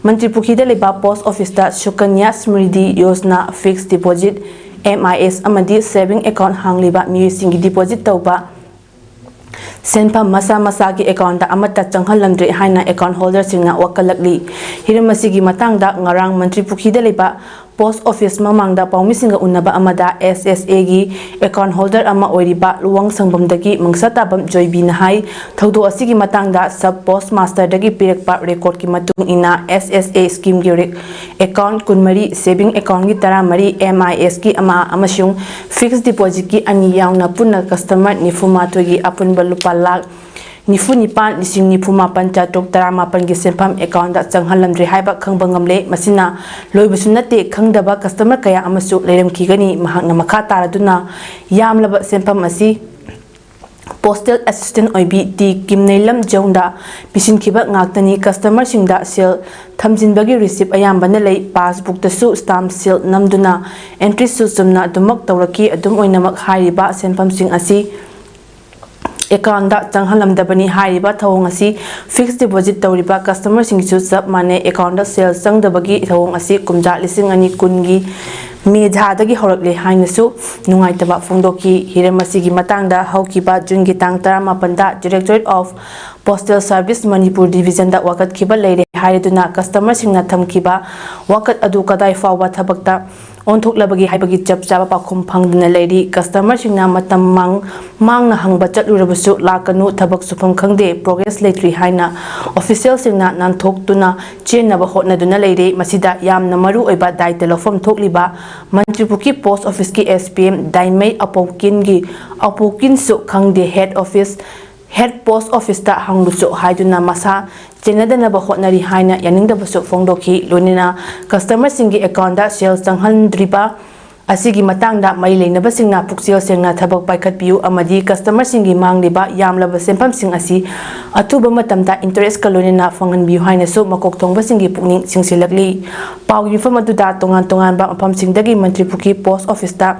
ꯃꯟꯇ꯭ꯔꯤꯄꯨꯈ꯭ꯔꯤꯗ ꯂꯩꯕ post officeꯇ ꯁꯨꯀꯟꯌꯥ ꯁ꯭ꯃ꯭ꯔꯤꯗꯤ Yojana, fixed deposit, MIS ꯑꯃꯗꯤ saving account ꯍꯥꯡꯂꯤꯕ ꯃꯤꯑꯣꯏꯁꯤꯡꯒꯤ deposit ꯇꯧꯕ ꯁꯦꯟꯐꯝ ꯃꯁꯥ ꯃꯁꯥꯒꯤ accountꯗ ꯑꯃꯠꯇ ꯆꯪꯍꯜꯂꯝꯗ꯭ꯔꯦ ꯍꯥꯏꯅ account holderꯁꯤꯡꯅ ꯋꯥꯀꯠꯂꯛꯂꯤ꯫ ꯍꯤꯔꯝ ꯑꯁꯤꯒꯤ ꯃꯇꯥꯡꯗ ꯉꯔꯥꯡ ꯃꯟꯇ꯭ꯔꯤꯄꯨꯈ꯭ꯔꯤꯗ ꯂꯩꯕ ꯄꯣꯁ ꯑꯣꯐꯤꯁ ꯃꯃꯥꯡꯗ ꯄꯥꯎꯃꯤꯁꯤꯡꯒ ꯎꯅꯕ ꯑꯃꯗ ꯑꯦꯁ ꯑꯦꯁ ꯑꯦꯒꯤ ꯑꯦꯀꯥꯎꯟ ꯍꯣꯜꯗꯔ ꯑꯃ ꯑꯣꯏꯔꯤꯕ ꯂꯨꯋꯥꯡꯁꯪꯕꯝꯗꯒꯤ ꯃꯪꯁꯥ ꯇꯥꯕꯝ ꯖꯣꯏꯕꯤꯅ ꯍꯥꯏ, ꯊꯧꯗꯣꯛ ꯑꯁꯤꯒꯤ ꯃꯇꯥꯡꯗ ꯁꯕ ꯄꯣꯁ ꯃꯥꯁꯇꯔꯗꯒꯤ ꯄꯤꯔꯛꯄ ꯔꯦꯀꯣꯔꯗꯀꯤ ꯃꯇꯨꯡ ꯏꯟꯅ, ꯑꯦꯁ ꯑꯦꯁ ꯑꯦ ꯁ꯭ꯀꯤꯝꯒꯤ ꯔꯦ-, ꯑꯦꯀꯥꯎꯟ ꯀꯨꯟꯃꯔꯤ, ꯁꯦꯚꯤꯡ ꯑꯦꯀꯥꯎꯟꯒꯤ ꯇꯔꯥꯃꯔꯤ, ꯑꯦꯝ ꯑꯥꯏ ꯑꯦꯁꯀꯤ ꯑꯃ ꯑꯃꯁꯨꯡ ꯐꯤꯛꯁ ꯗꯤꯄꯣꯖꯤꯠꯀꯤ ꯑꯅꯤ ꯌꯥꯎꯅ ꯄꯨꯟꯅ ꯀꯁꯇꯃꯔ ꯅꯤꯐꯨ ꯃꯥꯊꯣꯏꯒꯤ ꯑꯄꯨꯟꯕ ꯂꯨꯄꯥ ꯂꯥꯈ ꯅꯤꯐꯨ ꯅꯤꯄꯥꯟ, ꯂꯤꯁꯤꯡ ꯅꯤꯐꯨ ꯃꯥꯄꯟ, ꯆꯥꯇ꯭ꯔꯨꯛ ꯇꯔꯥꯃꯥꯄꯟꯒꯤ ꯁꯦꯟꯐꯝ ꯑꯦꯀꯥꯎꯟꯗ ꯆꯪꯍꯜꯂꯝꯗ꯭ꯔꯤ ꯍꯥꯏꯕ ꯈꯪꯕ ꯉꯝꯂꯦ꯫ ꯃꯁꯤꯅ ꯂꯣꯏꯕꯁꯨ ꯅꯠꯇꯦ, ꯈꯪꯗꯕ ꯀꯁꯇꯃꯔ ꯀꯌꯥ ꯑꯃꯁꯨ ꯂꯩꯔꯝꯈꯤꯒꯅꯤ꯫ ꯃꯍꯥꯛꯅ ꯃꯈꯥ ꯇꯥꯔꯗꯨꯅ ꯌꯥꯝꯂꯕ ꯁꯦꯟꯐꯝ ꯑꯁꯤ ꯄꯣꯁꯇꯦꯜ ꯑꯦꯁꯤꯁꯇꯦꯟ ꯑꯣꯏꯕꯤ ꯇꯤ ꯀꯤꯝꯅꯩꯂꯝ ꯖꯣꯡꯗ ꯄꯤꯁꯤꯟꯈꯤꯕ ꯉꯥꯛꯇꯅꯤ꯫ ꯀꯁꯇꯃꯔꯁꯤꯡꯗ ꯁꯦꯜ ꯊꯝꯖꯤꯟꯕꯒꯤ ꯔꯤꯁꯤꯞ ꯑꯌꯥꯝꯕꯅ ꯂꯩ꯫ ꯄꯥꯁꯕꯨꯛꯇꯁꯨ ꯁ꯭ꯇꯥꯝ ꯁꯤꯜ ꯅꯝꯗꯨꯅ ꯑꯦꯟꯇ꯭ꯔꯤꯁꯨ ꯆꯨꯝꯅ ꯑꯗꯨꯃꯛ ꯇꯧꯔꯛꯈꯤ꯫ ꯑꯗꯨꯝ ꯑꯣꯏꯅꯃꯛ, ꯍꯥꯏꯔꯤꯕ ꯁꯦꯟꯐꯝꯁꯤꯡ ꯑꯁꯤ ꯑꯦꯀꯥꯎꯟꯗ ꯆꯪꯍꯜꯂꯝꯗꯕꯅꯤ꯫ ꯍꯥꯏꯔꯤꯕ ꯊꯧꯑꯣꯡ ꯑꯁꯤ ꯐꯤꯛꯁ ꯗꯤꯄꯣꯖꯤꯠ ꯇꯧꯔꯤꯕ ꯀꯁꯇꯃꯔꯁꯤꯡꯒꯤꯁꯨ ꯆꯞ ꯃꯥꯟꯅꯩ꯫ ꯑꯦꯀꯥꯎꯟꯗ ꯁꯦꯜ ꯆꯪꯗꯕꯒꯤ ꯊꯧꯑꯣꯡ ꯑꯁꯤ ꯀꯨꯝꯖꯥ ꯂꯤꯁꯤꯡ ꯑꯅꯤ ꯀꯨꯟꯒꯤ ꯃꯦ ꯊꯥꯗꯒꯤ ꯍꯧꯔꯛꯂꯦ ꯍꯥꯏꯅꯁꯨ ꯅꯨꯡꯉꯥꯏꯇꯕ ꯐꯣꯡꯗꯣꯛꯈꯤ꯫ ꯍꯤꯔꯝ ꯑꯁꯤꯒꯤ ꯃꯇꯥꯡꯗ ꯍꯧꯈꯤꯕ ꯖꯨꯟꯒꯤ ꯇꯥꯡ ꯇꯔꯥꯃꯥꯄꯟꯗ Directorate of Postal Service Manipur ꯗꯤꯕꯤꯖꯟꯗ ꯋꯥꯀꯠꯈꯤꯕ ꯂꯩꯔꯦ ꯍꯥꯏꯔꯗꯨꯅ ꯀꯁꯇꯃꯔꯁꯤꯡꯅ ꯊꯝꯈꯤꯕ ꯋꯥꯀꯠ ꯑꯗꯨ ꯀꯗꯥꯏ ꯐꯥꯎꯕ ꯊꯕꯛꯇ ꯑꯣꯟꯊꯣꯛꯂꯕꯒꯦ ꯍꯥꯏꯕꯒꯤ ꯆꯞ ꯆꯥꯕ ꯄꯥꯎꯈꯨꯝ ꯐꯪꯗꯨꯅ ꯂꯩꯔꯤ꯫ ꯀꯁꯇꯃꯔꯁꯤꯡꯅ ꯃꯇꯝ ꯃꯥꯡ-, ꯃꯥꯡꯅ ꯍꯪꯕ ꯆꯠꯂꯨꯔꯕꯁꯨ ꯂꯥꯛꯀꯅꯨ, ꯊꯕꯛ ꯁꯨꯐꯝ ꯈꯪꯗꯦ, ꯄ꯭ꯔꯣꯒ꯭ꯔꯦꯁ ꯂꯩꯇ꯭ꯔꯤ ꯍꯥꯏꯅ ꯑꯣꯐꯤꯁꯤꯌꯦꯜꯁꯤꯡꯅ ꯅꯥꯟꯊꯣꯛꯇꯨꯅ ꯆꯦꯟꯅꯕ ꯍꯣꯠꯅꯗꯨꯅ ꯂꯩꯔꯤ꯫ ꯃꯁꯤꯗ ꯌꯥꯝꯅ ꯃꯔꯨ ꯑꯣꯏꯕ ꯗꯥꯏꯇ ꯂꯧꯐꯝ ꯊꯣꯛꯂꯤꯕ ꯃꯟꯇ꯭ꯔꯤꯄꯨꯈ꯭ꯔꯤ ꯄꯣꯁ ꯑꯣꯐꯤꯁꯀꯤ ꯑꯦꯁ ꯄꯤ ꯑꯦꯝ ꯗꯥꯏꯃꯩ ꯑꯄꯣꯛꯀꯤꯟꯒꯤ, ꯑꯄꯣꯛꯀꯤꯟꯁꯨ ꯈꯪꯗꯦ, ꯍꯦꯗ ꯑꯣꯐꯤꯁ, ꯍꯦꯗ ꯄꯣꯁ ꯑꯣꯐꯤꯁꯇ ꯍꯪꯂꯨꯆꯣ ꯍꯥꯏꯗꯨꯅ ꯃꯁꯥ ꯆꯦꯟꯅꯗꯅꯕ ꯍꯣꯠꯅꯔꯤ ꯍꯥꯏꯅ ꯌꯥꯅꯤꯡꯗꯕꯁꯨ ꯐꯣꯡꯗꯣꯛꯈꯤ꯫ ꯂꯣꯏꯅꯅ ꯀꯁꯇꯃꯔꯁꯤꯡꯒꯤ ꯑꯦꯀꯥꯎꯟꯗ ꯁꯦꯜ ꯆꯪꯍꯟꯗ꯭ꯔꯤꯕ ꯑꯁꯤꯒꯤ ꯃꯇꯥꯡꯗ ꯃꯔꯤ ꯂꯩꯅꯕꯁꯤꯡꯅ ꯄꯨꯛꯆꯦꯜ ꯁꯦꯡꯅ ꯊꯕꯛ ꯄꯥꯏꯈꯠꯄꯤꯌꯨ ꯑꯃꯗꯤ ꯀꯁꯇꯃꯔꯁꯤꯡꯒꯤ ꯃꯥꯡꯂꯤꯕ ꯌꯥꯝꯂꯕ ꯁꯦꯟꯐꯝꯁꯤꯡ ꯑꯁꯤ ꯑꯊꯨꯕ ꯃꯇꯝꯗ ꯏꯟꯇꯔꯦꯁꯀ ꯂꯣꯏꯅꯅ ꯐꯪꯍꯟꯕꯤꯌꯨ ꯍꯥꯏꯅꯁꯨ ꯃꯀꯣꯛ ꯊꯣꯡꯕꯁꯤꯡꯒꯤ ꯄꯨꯛꯅꯤꯡ ꯆꯤꯡꯁꯤꯜꯂꯛꯂꯤ꯫ ꯄꯥꯎꯒꯤ ꯃꯤꯐꯝ ꯑꯗꯨꯗ ꯇꯣꯉꯥꯟ ꯇꯣꯉꯥꯟꯕ ꯃꯐꯝꯁꯤꯡꯗꯒꯤ ꯃꯟꯇ꯭ꯔꯤꯄꯨꯈ꯭ꯔꯤ ꯄꯣꯁ ꯑꯣꯐꯤꯁꯇ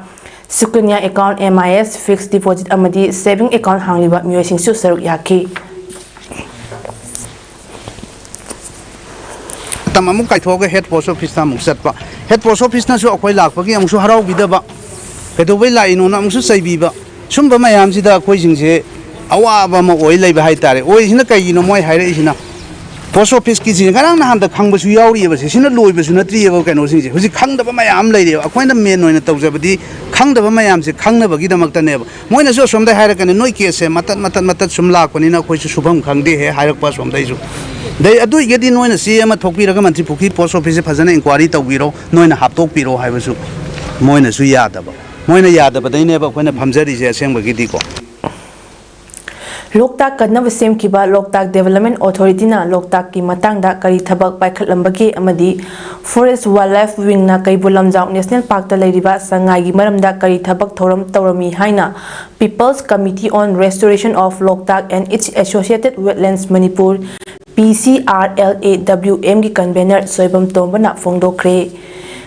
ꯁꯨꯀꯟꯌꯥ ꯑꯦꯀꯥꯎꯟ, ꯑꯦꯝ ꯑꯥꯏ ꯑꯦꯁ, ꯐꯤꯛꯁ ꯗꯤꯄꯣꯖꯤꯠ ꯑꯃꯗꯤ ꯁꯦꯚꯤꯡ ꯑꯦꯀꯥꯎꯟ ꯍꯥꯡꯂꯤꯕ ꯃꯤꯑꯣꯏꯁꯤꯡꯁꯨ ꯁꯔꯨꯛ ꯌꯥꯈꯤ꯫ ꯃꯇꯝ ꯑꯃꯨꯛ ꯀꯥꯏꯊꯣꯛꯑꯒ ꯍꯦꯗ ꯄꯣꯁ ꯑꯣꯐꯤꯁꯇ ꯑꯃꯨꯛ ꯆꯠꯄ, ꯍꯦꯗ ꯄꯣꯁ ꯑꯣꯐꯤꯁꯅꯁꯨ ꯑꯩꯈꯣꯏ ꯂꯥꯛꯄꯒꯤ ꯑꯃꯨꯛꯁꯨ ꯍꯔꯥꯎꯕꯤꯗꯕ, ꯀꯩꯗꯧꯕꯩ ꯂꯥꯛꯏꯅꯣꯅ ꯑꯃꯨꯛꯁꯨ ꯆꯩꯕꯤꯕ, ꯁꯨꯝꯕ ꯃꯌꯥꯝꯁꯤꯗ ꯑꯩꯈꯣꯏꯁꯤꯡꯁꯦ ꯑꯋꯥꯕ ꯑꯃ ꯑꯣꯏ ꯂꯩꯕ ꯍꯥꯏꯇꯥꯔꯦ꯫ ꯑꯣꯏꯔꯤꯁꯤꯅ ꯀꯩꯒꯤꯅꯣ ꯃꯣꯏ ꯍꯥꯏꯔꯛꯏꯁꯤꯅ? ꯄꯣꯁ ꯑꯣꯐꯤꯁꯀꯤꯁꯤ ꯉꯔꯥꯡ ꯅꯍꯥꯟꯗ ꯈꯪꯕꯁꯨ ꯌꯥꯎꯔꯤꯑꯕ꯫ ꯁꯤ ꯁꯤꯅ ꯂꯣꯏꯕꯁꯨ ꯅꯠꯇ꯭ꯔꯤꯑꯕ꯫ ꯀꯩꯅꯣꯁꯤꯡꯁꯦ ꯍꯧꯖꯤꯛ ꯈꯪꯗꯕ ꯃꯌꯥꯝ ꯑꯃ ꯂꯩꯔꯤꯑꯕ꯫ ꯑꯩꯈꯣꯏꯅ ꯃꯦꯟ ꯑꯣꯏꯅ ꯇꯧꯖꯕꯗꯤ ꯈꯪꯗꯕ ꯃꯌꯥꯝꯁꯦ ꯈꯪꯅꯕꯒꯤꯗꯃꯛꯇꯅꯦꯕ꯫ ꯃꯣꯏꯅꯁꯨ ꯑꯁꯣꯝꯗꯩ ꯍꯥꯏꯔꯛꯀꯅꯤ, "ꯅꯣꯏ ꯀꯦꯁꯁꯦ ꯃꯇꯠ ꯃꯇꯠ ꯃꯇꯠ ꯁꯨꯝ ꯂꯥꯛꯄꯅꯤꯅ ꯑꯩꯈꯣꯏꯁꯨ ꯁꯨꯐꯝ ꯈꯪꯗꯦꯍꯦ" ꯍꯥꯏꯔꯛꯄ ꯑꯁꯣꯝꯗꯩꯁꯨ꯫ ꯑꯗꯩ ꯑꯗꯨ ꯑꯣꯏꯒꯗꯤ ꯅꯣꯏꯅ ꯆꯦ ꯑꯃ ꯊꯣꯛꯄꯤꯔꯒ ꯃꯟꯇ꯭ꯔꯤ ꯄꯨꯈ꯭ꯔꯤ ꯄꯣꯁ ꯑꯣꯐꯤꯁꯁꯦ ꯐꯖꯅ ꯏꯟꯀ꯭ꯋꯥꯏꯔꯤ ꯇꯧꯕꯤꯔꯣ, ꯅꯣꯏꯅ ꯍꯥꯞꯇꯣꯛꯄꯤꯔꯣ ꯍꯥꯏꯕꯁꯨ ꯃꯣꯏꯅꯁꯨ ꯌꯥꯗꯕ꯫ ꯃꯣꯏꯅ ꯌꯥꯗꯕꯗꯩꯅꯦꯕ ꯑꯩꯈꯣꯏꯅ ꯐꯝꯖꯔꯤꯁꯦ ꯑꯁꯦꯡꯕꯒꯤꯗꯤꯀꯣ꯫ ꯂꯣꯛꯇꯥꯛ ꯀꯟꯅꯕ ꯁꯦꯝꯈꯤꯕ ꯂꯣꯛꯇꯥꯛ Development Authority ꯅ ꯂꯣꯛꯇꯥꯛꯀꯤ ꯃꯇꯥꯡꯗ ꯀꯔꯤ ꯊꯕꯛ ꯄꯥꯏꯈꯠꯂꯝꯕꯒꯦ ꯑꯃꯗꯤ Forest Wildlife Wing ꯅ ꯀꯩꯕꯨꯜ ꯂꯝꯖꯥꯎ National Park ꯇ ꯂꯩꯔꯤꯕ ꯁꯉꯥꯏꯒꯤ ꯃꯔꯝꯗ ꯀꯔꯤ ꯊꯕꯛ ꯊꯧꯔꯝ ꯇꯧꯔꯝꯃꯤ ꯍꯥꯏꯅ People's Committee on Restoration of Loktak and its Associated Wetlands Manipur, P C R L A W M ꯒꯤ convenor ꯁꯣꯏꯕꯝ ꯇꯣꯝꯕꯅ ꯐꯣꯡꯗꯣꯛꯈ꯭ꯔꯦ꯫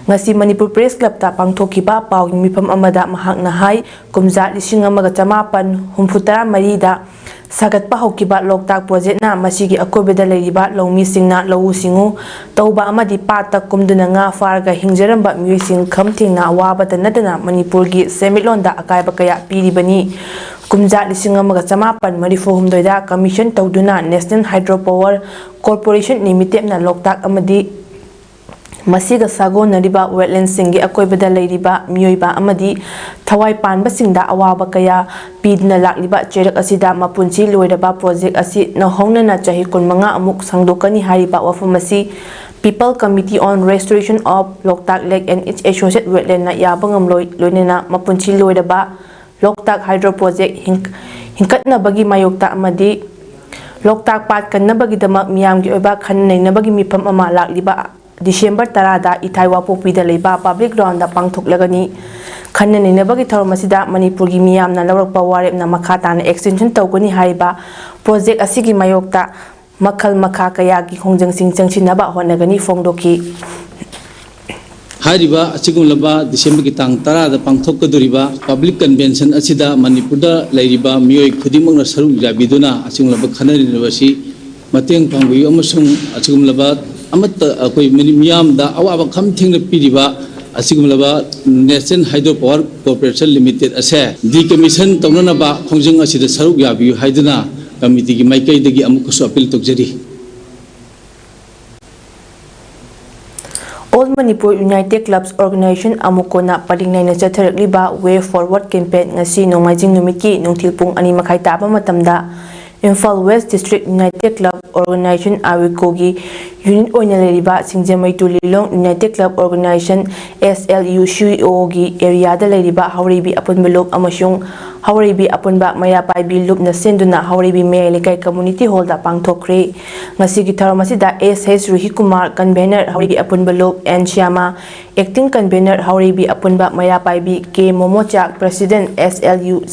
ꯉꯁꯤ ꯃꯅꯤꯄꯨꯔ Press Club ꯇ ꯄꯥꯡꯊꯣꯛꯈꯤꯕ ꯄꯥꯎꯒꯤ ꯃꯤꯐꯝ ꯑꯃꯗ ꯃꯍꯥꯛꯅ ꯍꯥꯏ, ꯀꯨꯝꯖꯥ ꯂꯤꯁꯤꯡ ꯑꯃꯒ ꯆꯃꯥꯄꯟ ꯍꯨꯝꯐꯨ ꯇꯔꯥ ꯃꯔꯤꯗ ꯁꯥꯒꯠꯄ ꯍꯧꯈꯤꯕ ꯂꯣꯛꯇꯥꯛ ꯄ꯭ꯔꯣꯖꯦꯛꯅ ꯃꯁꯤꯒꯤ ꯑꯀꯣꯏꯕꯗ ꯂꯩꯔꯤꯕ ꯂꯧꯃꯤꯁꯤꯡꯅ ꯂꯧꯎ ꯁꯤꯡꯎ ꯇꯧꯕ ꯑꯃꯗꯤ ꯄꯥꯠꯇ ꯀꯨꯝꯗꯨꯅ ꯉꯥ ꯐꯥꯔꯒ ꯍꯤꯡꯖꯔꯝꯕ ꯃꯤꯑꯣꯏꯁꯤꯡ ꯈꯝ ꯊꯦꯡꯅ ꯑꯋꯥꯕꯇ ꯅꯠꯇꯅ ꯃꯅꯤꯄꯨꯔꯒꯤ ꯁꯦꯟꯃꯤꯠꯂꯣꯟꯗ ꯑꯀꯥꯏꯕ ꯀꯌꯥ ꯄꯤꯔꯤꯕꯅꯤ꯫ ꯀꯨꯝꯖꯥ ꯂꯤꯁꯤꯡ ꯑꯃꯒ ꯆꯃꯥꯄꯟ ꯃꯔꯤꯐꯨ ꯍꯨꯝꯗꯣꯏꯗ commission ꯇꯧꯗꯨꯅ National Hydro Power Corporation Limited ꯅ ꯂꯣꯛꯇꯥꯛ ꯑꯃꯗꯤ ꯃꯁꯤꯒ ꯁꯥꯒꯣꯟꯅꯔꯤꯕ wetland ꯁꯤꯡꯒꯤ ꯑꯀꯣꯏꯕꯗ ꯂꯩꯔꯤꯕ ꯃꯤꯑꯣꯏꯕ ꯑꯃꯗꯤ ꯊꯋꯥꯏ ꯄꯥꯟꯕꯁꯤꯡꯗ ꯑꯋꯥꯕ ꯀꯌꯥ ꯄꯤꯗꯨꯅ ꯂꯥꯛꯂꯤꯕ ꯆꯩꯔꯛ ꯑꯁꯤꯗ ꯃꯄꯨꯟꯁꯤ ꯂꯣꯏꯔꯕ ꯄ꯭ꯔꯣꯖꯦꯛ ꯑꯁꯤ ꯅꯧꯍꯧꯅꯅ ꯆꯍꯤ ꯀꯨꯟꯃꯉꯥ ꯑꯃꯨꯛ ꯁꯥꯡꯗꯣꯛꯀꯅꯤ ꯍꯥꯏꯔꯤꯕ ꯋꯥꯐꯝ ꯑꯁꯤ People Committee on Restoration of Loktak Lake and its Associated Wetland ꯅ ꯌꯥꯕ ꯉꯝꯂꯣꯏ, ꯂꯣꯏꯅꯅ ꯃꯄꯨꯟꯁꯤ ꯂꯣꯏꯔꯕ ꯂꯣꯛꯇꯥꯛ Hydro Project ꯍꯤꯡ-, ꯍꯤꯡꯀꯠꯅꯕꯒꯤ ꯃꯥꯌꯣꯛꯇ ꯑꯃꯗꯤ ꯂꯣꯛꯇꯥꯛ ꯄꯥꯠ ꯀꯟꯅꯕꯒꯤꯗꯃꯛ ꯃꯤꯌꯥꯝꯒꯤ ꯑꯣꯏꯕ ꯈꯟꯅ ꯅꯩꯅꯕꯒꯤ ꯃꯤꯐꯝ ꯑꯃ ꯂꯥꯛꯂꯤꯕ December ꯇꯔꯥꯗ ꯏꯊꯥꯏ ꯋꯥꯄꯣꯛꯄꯤꯗ ꯂꯩꯕ Public Ground ꯗ ꯄꯥꯡꯊꯣꯛꯂꯒꯅꯤ꯫ ꯈꯟꯅ ꯅꯩꯅꯕꯒꯤ ꯊꯧꯔꯝ ꯑꯁꯤꯗ ꯃꯅꯤꯄꯨꯔꯒꯤ ꯃꯤꯌꯥꯝꯅ ꯂꯧꯔꯛꯄ ꯋꯥꯔꯦꯞꯅ ꯃꯈꯥ ꯇꯥꯅ extension ꯇꯧꯒꯅꯤ ꯍꯥꯏꯔꯤꯕ ꯄ꯭ꯔꯣꯖꯦꯛ ꯑꯁꯤꯒꯤ ꯃꯥꯌꯣꯛꯇ ꯃꯈꯜ ꯃꯈꯥ ꯀꯌꯥꯒꯤ ꯈꯣꯡꯖꯪꯁꯤꯡ ꯆꯪꯁꯤꯟꯅꯕ ꯍꯣꯠꯅꯒꯅꯤ ꯐꯣꯡꯗꯣꯛꯈꯤ꯫ ꯍꯥꯏꯔꯤꯕ ꯑꯁꯤꯒꯨꯝꯂꯕ December ꯒꯤ ꯇꯥꯡ ꯇꯔꯥꯗ ꯄꯥꯡꯊꯣꯛꯀꯗꯧꯔꯤꯕ Public Convention ꯑꯁꯤꯗ ꯃꯅꯤꯄꯨꯔꯗ ꯂꯩꯔꯤꯕ ꯃꯤꯑꯣꯏ ꯈꯨꯗꯤꯡꯃꯛꯅ ꯁꯔꯨꯛ ꯌꯥꯕꯤꯗꯨꯅ ꯑꯁꯤꯒꯨꯝꯂꯕ ꯈꯟꯅ ꯅꯩꯅꯕ ꯑꯁꯤ ꯃꯇꯦꯡ ꯄꯥꯡꯕꯤꯌꯨ ꯑꯃꯁꯨꯡ ꯑꯁꯤꯒꯨꯝꯂꯕ ꯑꯃꯠꯇ ꯑꯩꯈꯣꯏ ꯃꯤ-, ꯃꯤꯌꯥꯝꯗ ꯑꯋꯥꯕ ꯈꯝ ꯊꯦꯡꯅ ꯄꯤꯔꯤꯕ ꯑꯁꯤꯒꯨꯝꯂꯕ National Hydro Power Corporation Limited ꯑꯁꯦ decommission ꯇꯧꯅꯅꯕ ꯈꯣꯡꯖꯪ ꯑꯁꯤꯗ ꯁꯔꯨꯛ ꯌꯥꯕꯤꯌꯨ ꯍꯥꯏꯗꯨꯅ committee ꯒꯤ ꯃꯥꯏꯀꯩꯗꯒꯤ ꯑꯃꯨꯛꯀꯁꯨ appeal ꯇꯧꯖꯔꯤ꯫ Manipur United Clubs Organization, ꯑꯃꯨꯀꯣꯅ ꯄꯔꯤꯡ ꯅꯥꯏꯅ ꯆꯠꯊꯔꯛꯂꯤꯕ Way Forward Campaign ꯉꯁꯤ ꯅꯣꯡꯃꯥꯏꯖꯤꯡ ꯅꯨꯃꯤꯠꯀꯤ ꯅꯨꯡꯊꯤꯜ ꯄꯨꯡ ꯑꯅꯤ ꯃꯈꯥꯏ ꯇꯥꯕ ꯃꯇꯝꯗ Imphal West District United Club Organization, ꯑꯥꯋꯤꯀꯣꯒꯤ unit ꯑꯣꯏꯅ ꯂꯩꯔꯤꯕ ꯁꯤꯡꯖꯃꯩ ꯇꯨꯂꯤꯂꯣꯡ United Club Organization, S L U C O ꯒꯤ area ꯗ ꯂꯩꯔꯤꯕ ꯍꯥꯎꯔꯩꯕꯤ ꯑꯄꯨꯟꯕ ꯂꯨꯞ ꯑꯃꯁꯨꯡ ꯍꯥꯎꯔꯩꯕꯤ ꯑꯄꯨꯟꯕ ꯃꯩꯔꯥ ꯄꯥꯏꯕꯤ ꯂꯨꯞꯅ ꯁꯤꯟꯗꯨꯅ ꯍꯥꯎꯔꯩꯕꯤ ꯃꯌꯥꯏ ꯂꯩꯀꯥꯏ community hall ꯗ ꯄꯥꯡꯊꯣꯛꯈ꯭ꯔꯦ꯫ ꯉꯁꯤꯒꯤ ꯊꯧꯔꯝ ꯑꯁꯤꯗ S H ꯔꯨꯍꯤ ꯀꯨꯃꯥꯔ, convener, ꯍꯥꯎꯔꯩꯕꯤ ꯑꯄꯨꯟꯕ ꯂꯨꯞ, N ꯁ꯭ꯌꯥꯃ, acting convener, ꯍꯥꯎꯔꯩꯕꯤ ꯑꯄꯨꯟꯕ ꯃꯩꯔꯥ ꯄꯥꯏꯕꯤ, K ꯃꯣꯃꯣꯆꯥ, president, S L U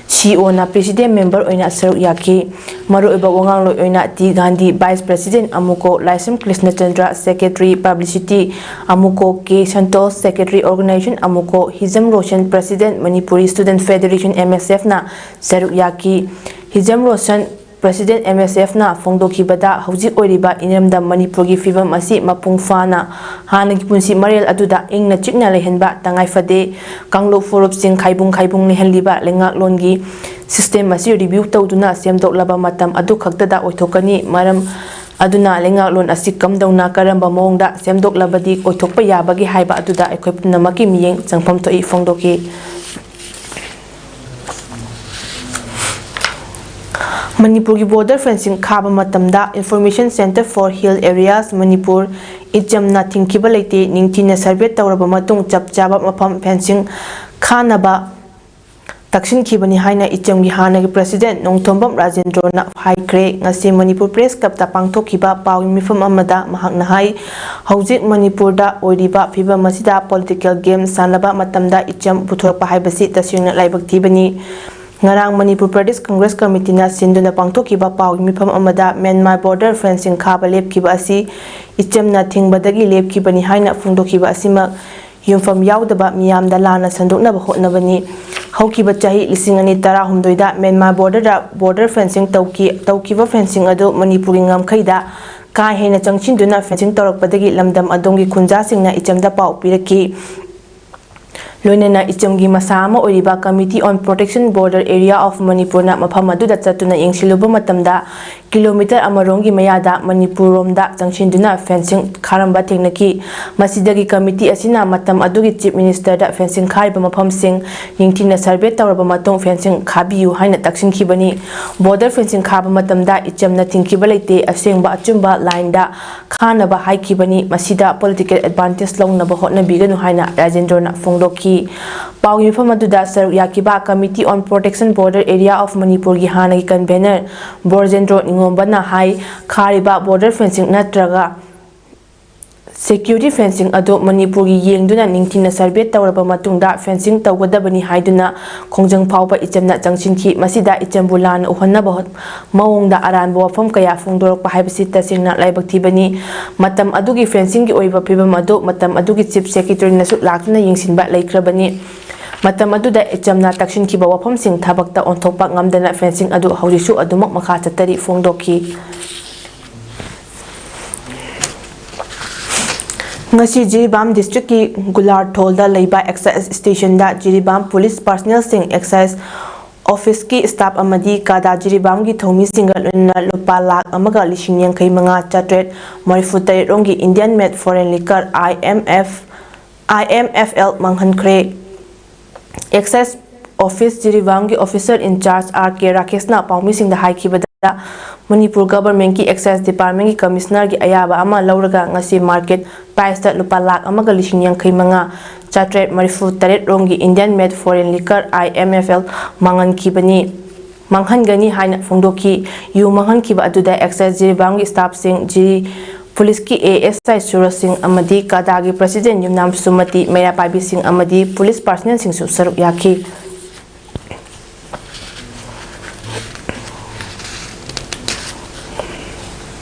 C O ꯅ president member ꯑꯣꯏꯅ ꯁꯔꯨꯛ ꯌꯥꯈꯤ꯫ ꯃꯔꯨꯑꯣꯏꯕ ꯋꯥꯉꯥꯡꯂꯣꯏ ꯑꯣꯏꯅ T ꯒꯥꯟꯙꯤ, vice president, ꯑꯃꯨꯀꯣ, ꯂꯥꯏꯁ꯭ꯔꯝ ꯀ꯭ꯔꯤꯁꯅꯆꯟꯗ꯭ꯔ, secretary, publicity, ꯑꯃꯨꯀꯣ, K Santosh, secretary, organization, ꯑꯃꯨꯀꯣ, ꯍꯤꯖꯝ Roshan, president, Manipuri Student Federation, M S F ꯅ ꯁꯔꯨꯛ ꯌꯥꯈꯤ꯫ ꯍꯤꯖꯝ Roshan, president, M S F ꯅ ꯐꯣꯡꯗꯣꯛꯈꯤꯕꯗ, ꯍꯧꯖꯤꯛ ꯑꯣꯏꯔꯤꯕ ꯏꯔꯝꯗꯝ ꯃꯅꯤꯄꯨꯔꯒꯤ ꯐꯤꯕꯝ ꯑꯁꯤ ꯃꯄꯨꯡ ꯐꯥꯅ ꯍꯥꯟꯅꯒꯤ ꯄꯨꯟꯁꯤ ꯃꯔꯦꯜ ꯑꯗꯨꯗ ꯏꯪꯅ ꯆꯤꯛꯅ ꯂꯩꯍꯟꯕ ꯇꯉꯥꯏ ꯐꯗꯦ꯫ ꯀꯥꯡꯂꯨꯞ ꯐꯨꯔꯨꯞꯁꯤꯡ ꯈꯥꯏꯕꯨꯡ ꯈꯥꯏꯕꯨꯡ ꯂꯩꯍꯜꯂꯤꯕ ꯂꯩꯉꯥꯛꯂꯣꯟꯒꯤ system ꯑꯁꯤ review ꯇꯧꯗꯨꯅ ꯁꯦꯝꯗꯣꯛꯂꯕ ꯃꯇꯝ ꯑꯗꯨ ꯈꯛꯇꯗ ꯑꯣꯏꯊꯣꯛꯀꯅꯤ꯫ ꯃꯔꯝ ꯑꯗꯨꯅ ꯂꯩꯉꯥꯛꯂꯣꯟ ꯑꯁꯤ ꯀꯝꯗꯧꯅ, ꯀꯔꯝꯕ ꯃꯑꯣꯡꯗ ꯁꯦꯝꯗꯣꯛꯂꯕꯗꯤ ꯑꯣꯏꯊꯣꯛꯄ ꯌꯥꯕꯒꯦ ꯍꯥꯏꯕ ꯑꯗꯨꯗ ꯑꯩꯈꯣꯏ ꯄꯨꯝꯅꯃꯛꯀꯤ ꯃꯤꯠꯌꯦꯡ ꯆꯪꯐꯝ ꯊꯣꯛꯏ ꯐꯣꯡꯗꯣꯛꯈꯤ꯫ ꯃꯅꯤꯄꯨꯔꯒꯤ border fencing ꯈꯥꯕ ꯃꯇꯝꯗ Information Centre for Hill Areas, Manipur, ꯏꯆꯝꯅ ꯊꯤꯡꯈꯤꯕ ꯂꯩꯇꯦ, ꯅꯤꯡꯊꯤꯅ survey ꯇꯧꯔꯕ ꯃꯇꯨꯡ ꯆꯞ ꯆꯥꯕ ꯃꯐꯝ fencing ꯈꯥꯅꯕ ꯇꯛꯁꯤꯟꯈꯤꯕꯅꯤ ꯍꯥꯏꯅ ꯏꯆꯝꯒꯤ ꯍꯥꯟꯅꯒꯤ president ꯅꯣꯡꯊꯣꯝꯕꯝ ꯔꯥꯖꯦꯟꯗ꯭ꯔꯣꯅ ꯍꯥꯏꯈ꯭ꯔꯦ꯫ ꯉꯁꯤ ꯃꯅꯤꯄꯨꯔ Press Club ꯇ ꯄꯥꯡꯊꯣꯛꯈꯤꯕ ꯄꯥꯎꯒꯤ ꯃꯤꯐꯝ ꯑꯃꯗ ꯃꯍꯥꯛꯅ ꯍꯥꯏ, ꯍꯧꯖꯤꯛ ꯃꯅꯤꯄꯨꯔꯗ ꯑꯣꯏꯔꯤꯕ ꯐꯤꯕꯝ ꯑꯁꯤꯗ political game ꯁꯥꯟꯅꯕ ꯃꯇꯝꯗ ꯏꯆꯝ ꯄꯨꯊꯣꯔꯛꯄ ꯍꯥꯏꯕꯁꯤ ꯇꯁꯦꯡꯅ ꯂꯥꯏꯕꯛ ꯊꯤꯕꯅꯤ꯫ ꯉꯔꯥꯡ ꯃꯅꯤꯄꯨꯔ Pradesh Congress Committee ꯅ ꯁꯤꯟꯗꯨꯅ ꯄꯥꯡꯊꯣꯛꯈꯤꯕ ꯄꯥꯎꯒꯤ ꯃꯤꯐꯝ ꯑꯃꯗ Myanmar border fencing ꯈꯥꯕ ꯂꯦꯞꯈꯤꯕ ꯑꯁꯤ ꯏꯆꯝꯅ ꯊꯤꯡꯕꯗꯒꯤ ꯂꯦꯞꯈꯤꯕꯅꯤ ꯍꯥꯏꯅ ꯐꯣꯡꯗꯣꯛꯈꯤꯕ ꯑꯁꯤꯃꯛ ꯌꯨꯝꯐꯝ ꯌꯥꯎꯗꯕ ꯃꯤꯌꯥꯝꯗ ꯂꯥꯟꯅ ꯁꯟꯗꯣꯛꯅꯕ ꯍꯣꯠꯅꯕꯅꯤ꯫ ꯍꯧꯈꯤꯕ ꯆꯍꯤ ꯂꯤꯁꯤꯡ ꯑꯅꯤ ꯇꯔꯥꯍꯨꯝꯗꯣꯏꯗ Myanmar border ꯗ border fencing ꯇꯧꯈꯤ, ꯇꯧꯈꯤꯕ fencing ꯑꯗꯨ ꯃꯅꯤꯄꯨꯔꯒꯤ ꯉꯝꯈꯩꯗ ꯀꯥ ꯍꯦꯟꯅ ꯆꯪꯁꯤꯟꯗꯨꯅ fencing ꯇꯧꯔꯛꯄꯗꯒꯤ ꯂꯝꯗꯝ ꯑꯗꯣꯝꯒꯤ ꯈꯨꯟꯖꯥꯁꯤꯡꯅ ꯏꯆꯝꯗ ꯄꯥꯎ ꯄꯤꯔꯛꯈꯤ꯫ ꯂꯣꯏꯅꯅ ꯏꯆꯝꯒꯤ ꯃꯁꯥ ꯑꯃ ꯑꯣꯏꯔꯤꯕ Committee on Protection Border Area of Manipur ꯅ ꯃꯐꯝ ꯑꯗꯨꯗ ꯆꯠꯇꯨꯅ ꯌꯦꯡꯁꯤꯜꯂꯨꯕ ꯃꯇꯝꯗ ꯀꯤꯂꯣꯃꯤꯇꯔ ꯑꯃꯔꯣꯝꯒꯤ ꯃꯌꯥꯗ ꯃꯅꯤꯄꯨꯔ ꯔꯣꯝꯗ ꯆꯪꯁꯤꯟꯗꯨꯅ ꯐꯦꯟꯁꯤꯡ ꯈꯥꯔꯝꯕ ꯊꯦꯡꯅꯈꯤ꯫ ꯃꯁꯤꯗꯒꯤ ꯀꯃꯤꯇꯤ ꯑꯁꯤꯅ ꯃꯇꯝ ꯑꯗꯨꯒꯤ ꯆꯤꯐ ꯃꯤꯅꯤꯁꯇꯔꯗ ꯐꯦꯟꯁꯤꯡ ꯈꯥꯔꯤꯕ ꯃꯐꯝꯁꯤꯡ ꯅꯤꯡꯊꯤꯅ ꯁꯔꯚꯦ ꯇꯧꯔꯕ ꯃꯇꯨꯡ ꯐꯦꯟꯁꯤꯡ ꯈꯥꯕꯤꯌꯨ ꯍꯥꯏꯅ ꯇꯛꯁꯤꯟꯈꯤꯕꯅꯤ꯫ ꯕꯣꯔꯗꯔ ꯐꯦꯟꯁꯤꯡ ꯈꯥꯕ ꯃꯇꯝꯗ ꯏꯆꯝꯅ ꯊꯤꯡꯈꯤꯕ ꯂꯩꯇꯦ, ꯑꯁꯦꯡꯕ ꯑꯆꯨꯝꯕ ꯂꯥꯏꯟꯗ ꯈꯥꯅꯕ ꯍꯥꯏꯈꯤꯕꯅꯤ꯫ ꯃꯁꯤꯗ ꯄꯣꯂꯤꯇꯤꯀꯦꯜ ꯑꯦꯗꯚꯥꯟꯇꯦꯖ ꯂꯧꯅꯕ ꯍꯣꯠꯅꯕꯤꯒꯅꯨ ꯍꯥꯏꯅ ꯔꯥꯖꯦꯟꯗ꯭ꯔꯣꯅ ꯐꯣꯡꯗꯣꯛꯈꯤ꯫ ꯄꯥꯎꯒꯤ ꯃꯤꯐꯝ ꯑꯗꯨꯗ ꯁꯔꯨꯛ ꯌꯥꯈꯤꯕ Committee on Protection Border Area of Manipurꯒꯤ ꯍꯥꯟꯅꯒꯤ ꯀꯟꯚꯦꯅꯔ ꯕ꯭ꯔꯣꯖꯦꯟꯗ꯭ꯔꯣ ꯅꯤꯉꯣꯝꯕꯅ ꯍꯥꯏ, ꯈꯥꯔꯤꯕ ꯕꯣꯔꯗꯔ ꯐꯦꯟꯁꯤꯡ ꯅꯠꯇ꯭ꯔꯒ ꯁꯦꯀ꯭ꯌꯨꯔꯤꯇꯤ ꯐꯦꯟꯁꯤꯡ ꯑꯗꯨ ꯃꯅꯤꯄꯨꯔꯒꯤ ꯌꯦꯡꯗꯨꯅ ꯅꯤꯡꯊꯤꯅ ꯁꯔꯚꯦ ꯇꯧꯔꯕ ꯃꯇꯨꯡꯗ ꯐꯦꯟꯁꯤꯡ ꯇꯧꯒꯗꯕꯅꯤ ꯍꯥꯏꯗꯨꯅ ꯈꯣꯡꯖꯪ ꯐꯥꯎꯕ ꯏꯆꯝꯅ ꯆꯪꯁꯤꯟꯈꯤ꯫ ꯃꯁꯤꯗ ꯏꯆꯝꯕꯨ ꯂꯥꯟꯅ ꯎꯍꯟꯅꯕ ꯍꯣꯠ-, ꯃꯑꯣꯡꯗ ꯑꯔꯥꯟꯕ ꯋꯥꯐꯝ ꯀꯌꯥ ꯐꯣꯡꯗꯣꯔꯛꯄ ꯍꯥꯏꯕꯁꯤ ꯇꯁꯦꯡꯅ ꯂꯥꯏꯕꯛ ꯊꯤꯕꯅꯤ꯫ ꯃꯇꯝ ꯑꯗꯨꯒꯤ ꯐꯦꯟꯁꯤꯡꯒꯤ ꯑꯣꯏꯕ ꯐꯤꯕꯝ ꯑꯗꯨ ꯃꯇꯝ ꯑꯗꯨꯒꯤ ꯆꯤꯐ ꯁꯦꯀ꯭ꯔꯦꯇꯔꯤꯅꯁꯨ ꯂꯥꯛꯇꯨꯅ ꯌꯦꯡꯁꯤꯟꯕ ꯂꯩꯈ꯭ꯔꯕꯅꯤ꯫ ꯃꯇꯝ ꯑꯗꯨꯗ ꯏꯆꯝꯅ ꯇꯛꯁꯤꯟꯈꯤꯕ ꯋꯥꯐꯝꯁꯤꯡ ꯊꯕꯛꯇ ꯑꯣꯟꯊꯣꯛꯄ ꯉꯝꯗꯅ ꯐꯦꯟꯁꯤꯡ ꯑꯗꯨ ꯍꯧꯖꯤꯛꯁꯨ ꯑꯗꯨꯃꯛ ꯃꯈꯥ ꯆꯠꯊꯔꯤ ꯐꯣꯡꯗꯣꯛꯈꯤ꯫ ꯉꯁꯤ ꯖꯤꯔꯤꯕꯥꯝ ꯗꯤꯁꯇ꯭ꯔꯤꯛꯀꯤ ꯒꯨꯂꯥꯔꯊꯣꯜꯗ ꯂꯩꯕ ꯑꯦꯛꯁꯥꯏꯖ ꯁ꯭ꯇꯦꯁꯟꯗ ꯖꯤꯔꯤꯕꯥꯝ ꯄꯨꯂꯤꯁ ꯄꯥꯔꯁꯅꯦꯜꯁꯤꯡ, ꯑꯦꯛꯁꯥꯏꯖ ꯑꯣꯐꯤꯁꯀꯤ ꯁ꯭ꯇꯥꯐ ꯑꯃꯗꯤ ꯀꯥꯗꯥ ꯖꯤꯔꯤꯕꯥꯝꯒꯤ ꯊꯧꯃꯤꯁꯤꯡꯒ ꯂꯣꯏꯅꯅ ꯂꯨꯄꯥ ꯂꯥꯈ ꯑꯃꯒ ꯂꯤꯁꯤꯡ ꯌꯥꯡꯈꯩ ꯃꯉꯥ ꯆꯥꯇ꯭ꯔꯦꯠ ꯃꯔꯤꯐꯨ ꯇꯔꯦꯠ ꯔꯣꯝꯒꯤ Indian made foreign liquor I M F, I M F L ꯃꯥꯡꯍꯟꯈ꯭ꯔꯦ꯫ ꯑꯦꯛꯁꯥꯏꯖ ꯑꯣꯐꯤꯁ ꯖꯤꯔꯤꯕꯥꯝꯒꯤ ꯑꯣꯐꯤꯁꯔ ꯏꯟꯆꯥꯔꯖ ꯑꯥꯔ ꯀꯦ ꯔꯥꯀꯦꯁꯅ ꯄꯥꯎꯃꯤꯁꯤꯡꯗ ꯍꯥꯏꯈꯤꯕꯗ, ꯃꯅꯤꯄꯨꯔ ꯒꯚꯔꯟꯃꯦꯟꯠꯀꯤ ꯑꯦꯛꯁꯥꯏꯖ ꯗꯤꯄꯥꯔꯠꯃꯦꯟꯠꯀꯤ ꯀꯃꯤꯁꯅꯔꯒꯤ ꯑꯌꯥꯕ ꯑꯃ ꯂꯧꯔꯒ ꯉꯁꯤ ꯃꯥꯔꯀꯦꯠ ꯄ꯭ꯔꯥꯏꯁꯇ ꯂꯨꯄꯥ ꯂꯥꯈ ꯑꯃꯒ ꯂꯤꯁꯤꯡ ꯌꯥꯡꯈꯩ ꯃꯉꯥ ꯆꯥꯇ꯭ꯔꯦꯠ ꯃꯔꯤꯐꯨ ꯇꯔꯦꯠ ꯔꯣꯝꯒꯤ Indian made foreign liquor I M F L ꯃꯥꯡꯍꯟꯈꯤꯕꯅꯤ, ꯃꯥꯡꯍꯟꯒꯅꯤ ꯍꯥꯏꯅ ꯐꯣꯡꯗꯣꯛꯈꯤ꯫ ꯌꯨ ꯃꯥꯡꯍꯟꯈꯤꯕ ꯑꯗꯨꯗ ꯑꯦꯛꯁꯥꯏꯖ ꯖꯤꯔꯤꯕꯥꯝꯒꯤ ꯁ꯭ꯇꯥꯐꯁꯤꯡ, ꯖꯤꯔꯤ ꯄꯨꯂꯤꯁꯀꯤ ꯑꯦ ꯑꯦꯁ ꯑꯥꯏ ꯁꯨꯔꯖ ꯁꯤꯡ ꯑꯃꯗꯤ ꯀꯥꯗꯥꯒꯤ ꯄ꯭ꯔꯁꯤꯗꯦꯟꯠ ꯌꯨꯝꯅꯥꯝ ꯁꯨꯃꯇꯤ, ꯃꯩꯔꯥ ꯄꯥꯏꯕꯤꯁꯤꯡ ꯑꯃꯗꯤ ꯄꯨꯂꯤꯁ ꯄꯥꯔꯁꯅꯦꯜꯁꯤꯡꯁꯨ ꯁꯔꯨꯛ ꯌꯥꯈꯤ꯫